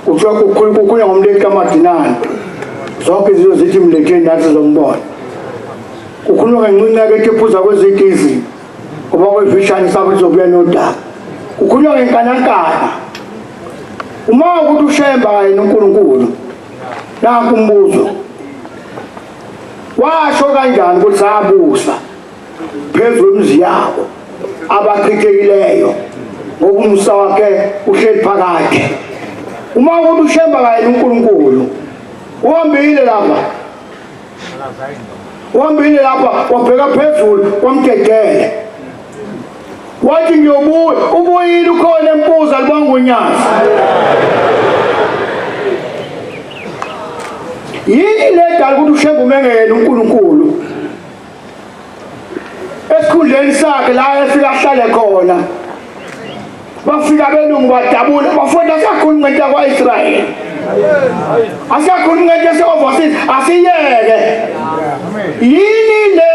Kuthiwa kukhulunywa ngomleti kaMadinane. Zonke izinto zithi mletheni nathi sizombona. Kukhulunywa ngencineke ethi iphuza kwezinye ngoba kwevishane sabo izobuya nodaba. Kukhulunywa ngenkanankana. Uma ukuthi uShemba kanye noNkulunkulu. Nanku umbuzo. Washo kanjani ukuthi sabusa phezu kwemizi yabo abachithekileyo ngoba umusa wakhe uhleli phakade. Uma ukuthi uShemba kanye noNkulunkulu uhambile lapha. Uhambile lapha wabheka phezulu wamdedele. Wathi ngiyobuya, ubuyile ukhona empuza libonga unyazi. Yini le dala ukuthi uShembe umengele uNkulunkulu? Esikhundleni sakhe la efika ahlale khona. Bafika abelungu badabula, bafunda asakhuluma ngento yakwa-Israyeli. Asakhuluma ngento yase-overseas, asiyeke. Yini le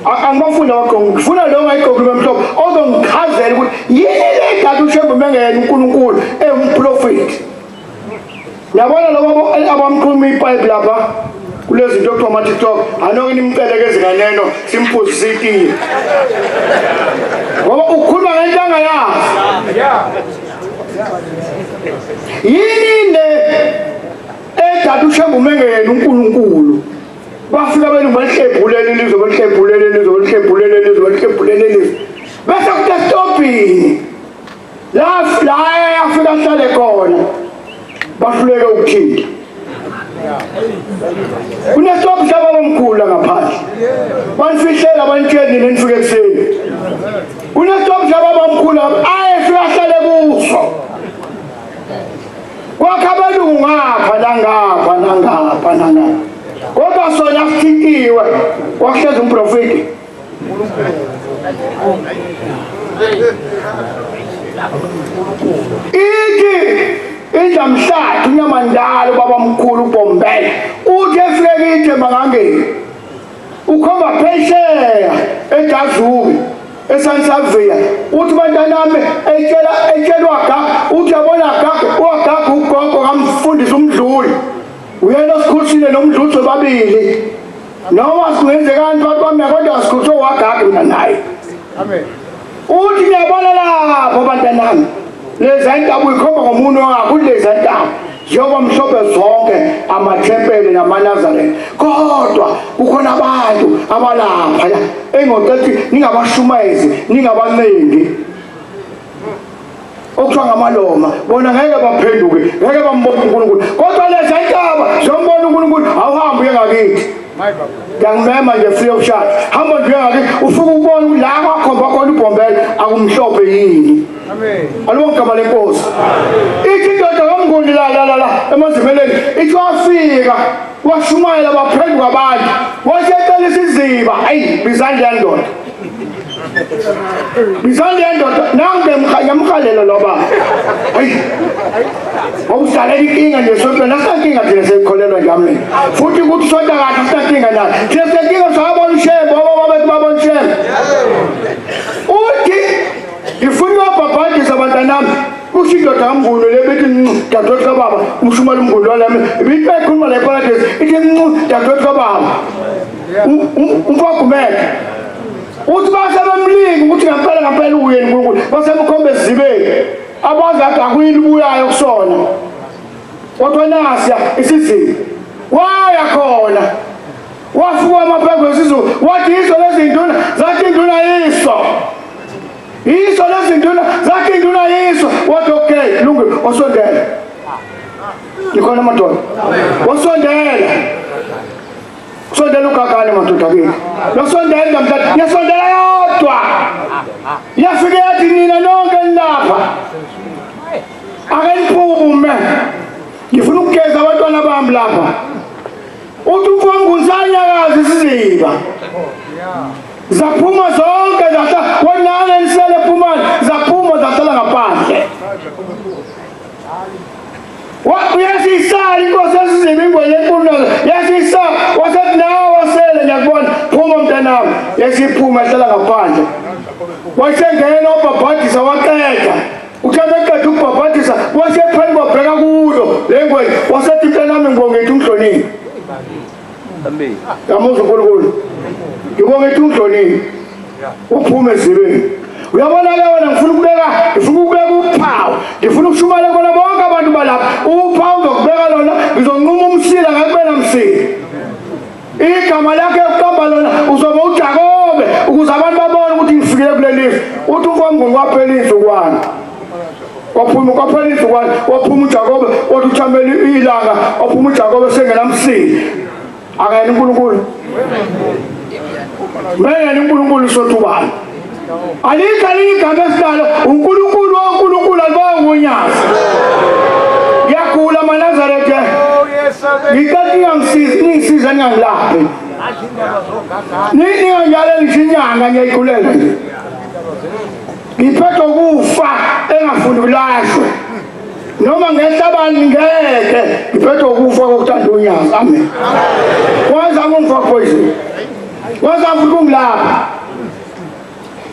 angibafunda wakho ngifuna lo ongayigqoki emhlophe ozongichazela ukuthi yini le dala uShembe umengele uNkulunkulu ewumprofeti. Yabona labo abamkhuluma ipipe lapha kulezi zinto okuthiwa ama-TikTok anoke nimcele ke ezinganeno simphuzise itiye. Ngoba ukhuluma ngento angayazi. Yini le edala uShembe umengele uNkulunkulu? Bafika belungu balihlephulele ilizwe balihlephulele ilizwe balihlephulele ilizwe balihlephulele ilizwe. Bese kuthi esitobhini la yafika ahlale khona. Bahluleke ukuthinta. Kunesitobhi sababamkhulu la ngaphandle. Banifihlela banitsheni nifike ekuseni. Kunesitobhi sababamkhulu ayefika ahlale kuso. Kwakha abelungu ngapha nangapha nangapha nangapha. Kodwa sona sithintiwe kwahlezi umprofeti. Ithi indlamhlathi unyamandala ubabamkhulu uBhombela uthi efike kithi emangangeni ukhomba phesheya eJazubi eSansavia uthi bantanami etshela etshelwa ga uthi yabona ga wagaga ugogo kamfundisi umdluli uyena osikhulisile nomdluli sobabili. Noma singenzekani phakathi kwami kodwa sikhuthe wagaga mina naye. Amen. Uthi ngiyabona lapho bantanami. Leza intaba uyikhomba ngomunwe wakho leza intaba. Njengoba mhlophe zonke amathempeli namaNazaretha. Kodwa kukhona abantu abalapha la engocethi ningabashumayezi, ningabancengi. Okuthiwa ngamaloma bona ngeke baphenduke, ngeke bambone uNkulunkulu. Kodwa leza intaba zombona uNkulunkulu, awuhambe uye ngakithi. Ngiyangimema nje free of charge. Hamba nje ngakithi ufike ubone ukuthi la kwakhomba khona uBhombela akumhlophe yini. Amen. Alibonge igama lenkosi. Ithi indoda kaMnguni la la la la emazimeleni ithi wafika washumayela baphenduka abantu. Wasecela isiziba. Ayi bizani le ndoda. Bizani le ndoda nangu ngemkhalelo lo baba. Ayi. Ngokuhlalela inkinga nje sonke nasinkinga thina seyikholelwa nje amen. Futhi ukuthi sonke kahle asinkinga nayo. Thina sinkinga sabona uShembe obaba bethu babona uShembe. Uthi ngifuna ukubhabhadisa abantanami. Usho indoda kaMnguni le bethi ncu dadewethu kababa umshumali uMnguni walami ibithi ekhuluma la eParadise ithi ncu dadewethu kababa. Umfogumeke. Uthi basebemlinga ukuthi ngempela ngempela uyena uNkulunkulu basemkhombe esizibeni. Abazi kade akuyini ubuyayo kusona. Kodwa nasiya isiziba. Waya khona. Wafuka amaphepha wesizulu wathi iso lezinduna zathi induna iso. Iso lezinduna zathi induna iso. Wathi okay lungile osondela. Nikhona madoda. Osondela. Sondela ugagane madoda kimi. Losondela namhlanje yasondela yodwa. Yafike yathi nina nonke nilapha. Ake niphume. Ngifuna ukugeza abantwana bami lapha. Uthi umfowethu usanyakaza isiziba. Zaphuma zonke zahlala wanane nisele phumani zaphuma zahlala ngaphandle. Uyasisala inkosi esiziba ingwenya enkulu nazo. Yasisala wasethi nawe wasele ngiyakubona phuma mntanami. Yasiphuma yahlala ngaphandle. Wasengena wabhabhadisa waqeda. Uthe beqeda ukubhabhadisa wasephambi wabheka kulo le ngwenya wasethi mntanami ngibonge ngithi ungihloniphe. Amen. Yamuzwa uNkulunkulu. Ngibonge ngithi ungihloniphe. Uphume ezibeni. Uyabona ke wena ngifuna ukubeka uphawu. Ngifuna ukushumayela kona bonke abantu balapha. Uphawu ngizokubeka lona, ngizonquma umsila ngakube namsila. Igama lakhe ukuqamba lona uzoba uJakobe ukuze abantu babone ukuthi ngifikile kuleli lizwe. Uthi umfowethu kwaphela insukwana. Waphuma kwaphela insukwana, waphuma uJakobe, wathi uthamela ilanga, waphuma uJakobe sengenamsila. Akayena uNkulunkulu. Mele uNkulunkulu sothubana. Alikho igama esinalo uNkulunkulu waNkulunkulu alibonga unyazi. Ngiyagula maNazaretha. Ngicela ningangisizi, ningisize ningangilaphi. Ningangiyalela ngisho inyanga ngiyayigulela nje. Ngiphethwe ukufa engafuni kulashwe. Noma ngehlabani ngeke ngiphethwe ukufa kokuthanda unyazi. Amen. Wazama ungifaka poison. Wazama ukungilapha.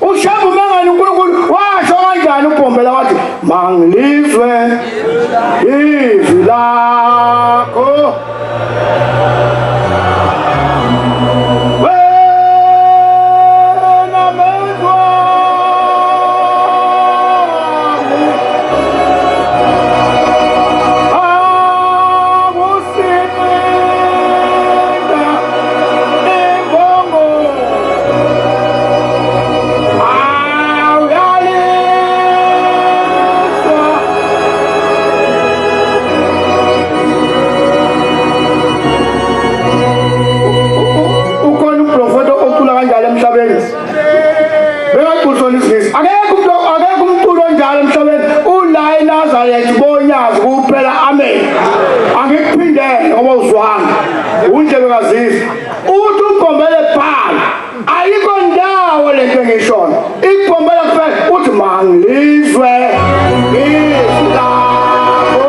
uShembe mangani uNkulunkulu washo kanjani uBhombela wathi mangilizwe izwi lakho. Wena menzi wami akusinda imbongo awuyaliswa. Ukhona umprofeto ocula kanjalo emhlabeni. Bengaculisona isiNgisi. Akekho umuntu, akekho umculo onjalo emhlabeni. Ula eNazaretha bonyazi kuphela. Amen. Angikuphindele ngoba uzwanga. Undlebe kazizwa. Uthi uBhombela bhala. Ayikho ndawo lento engiyishoyo. IBhombela kuphela uthi mangilizwe izwi lakho.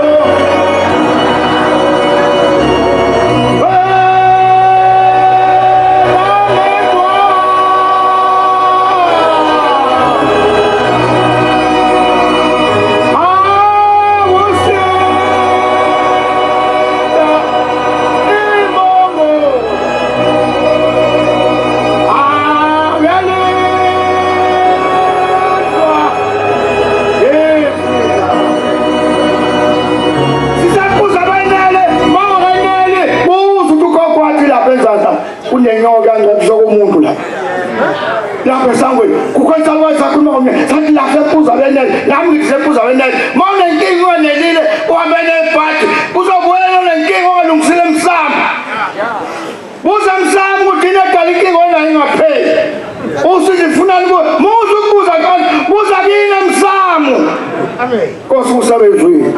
Wena menzi Nkosi usabezwini.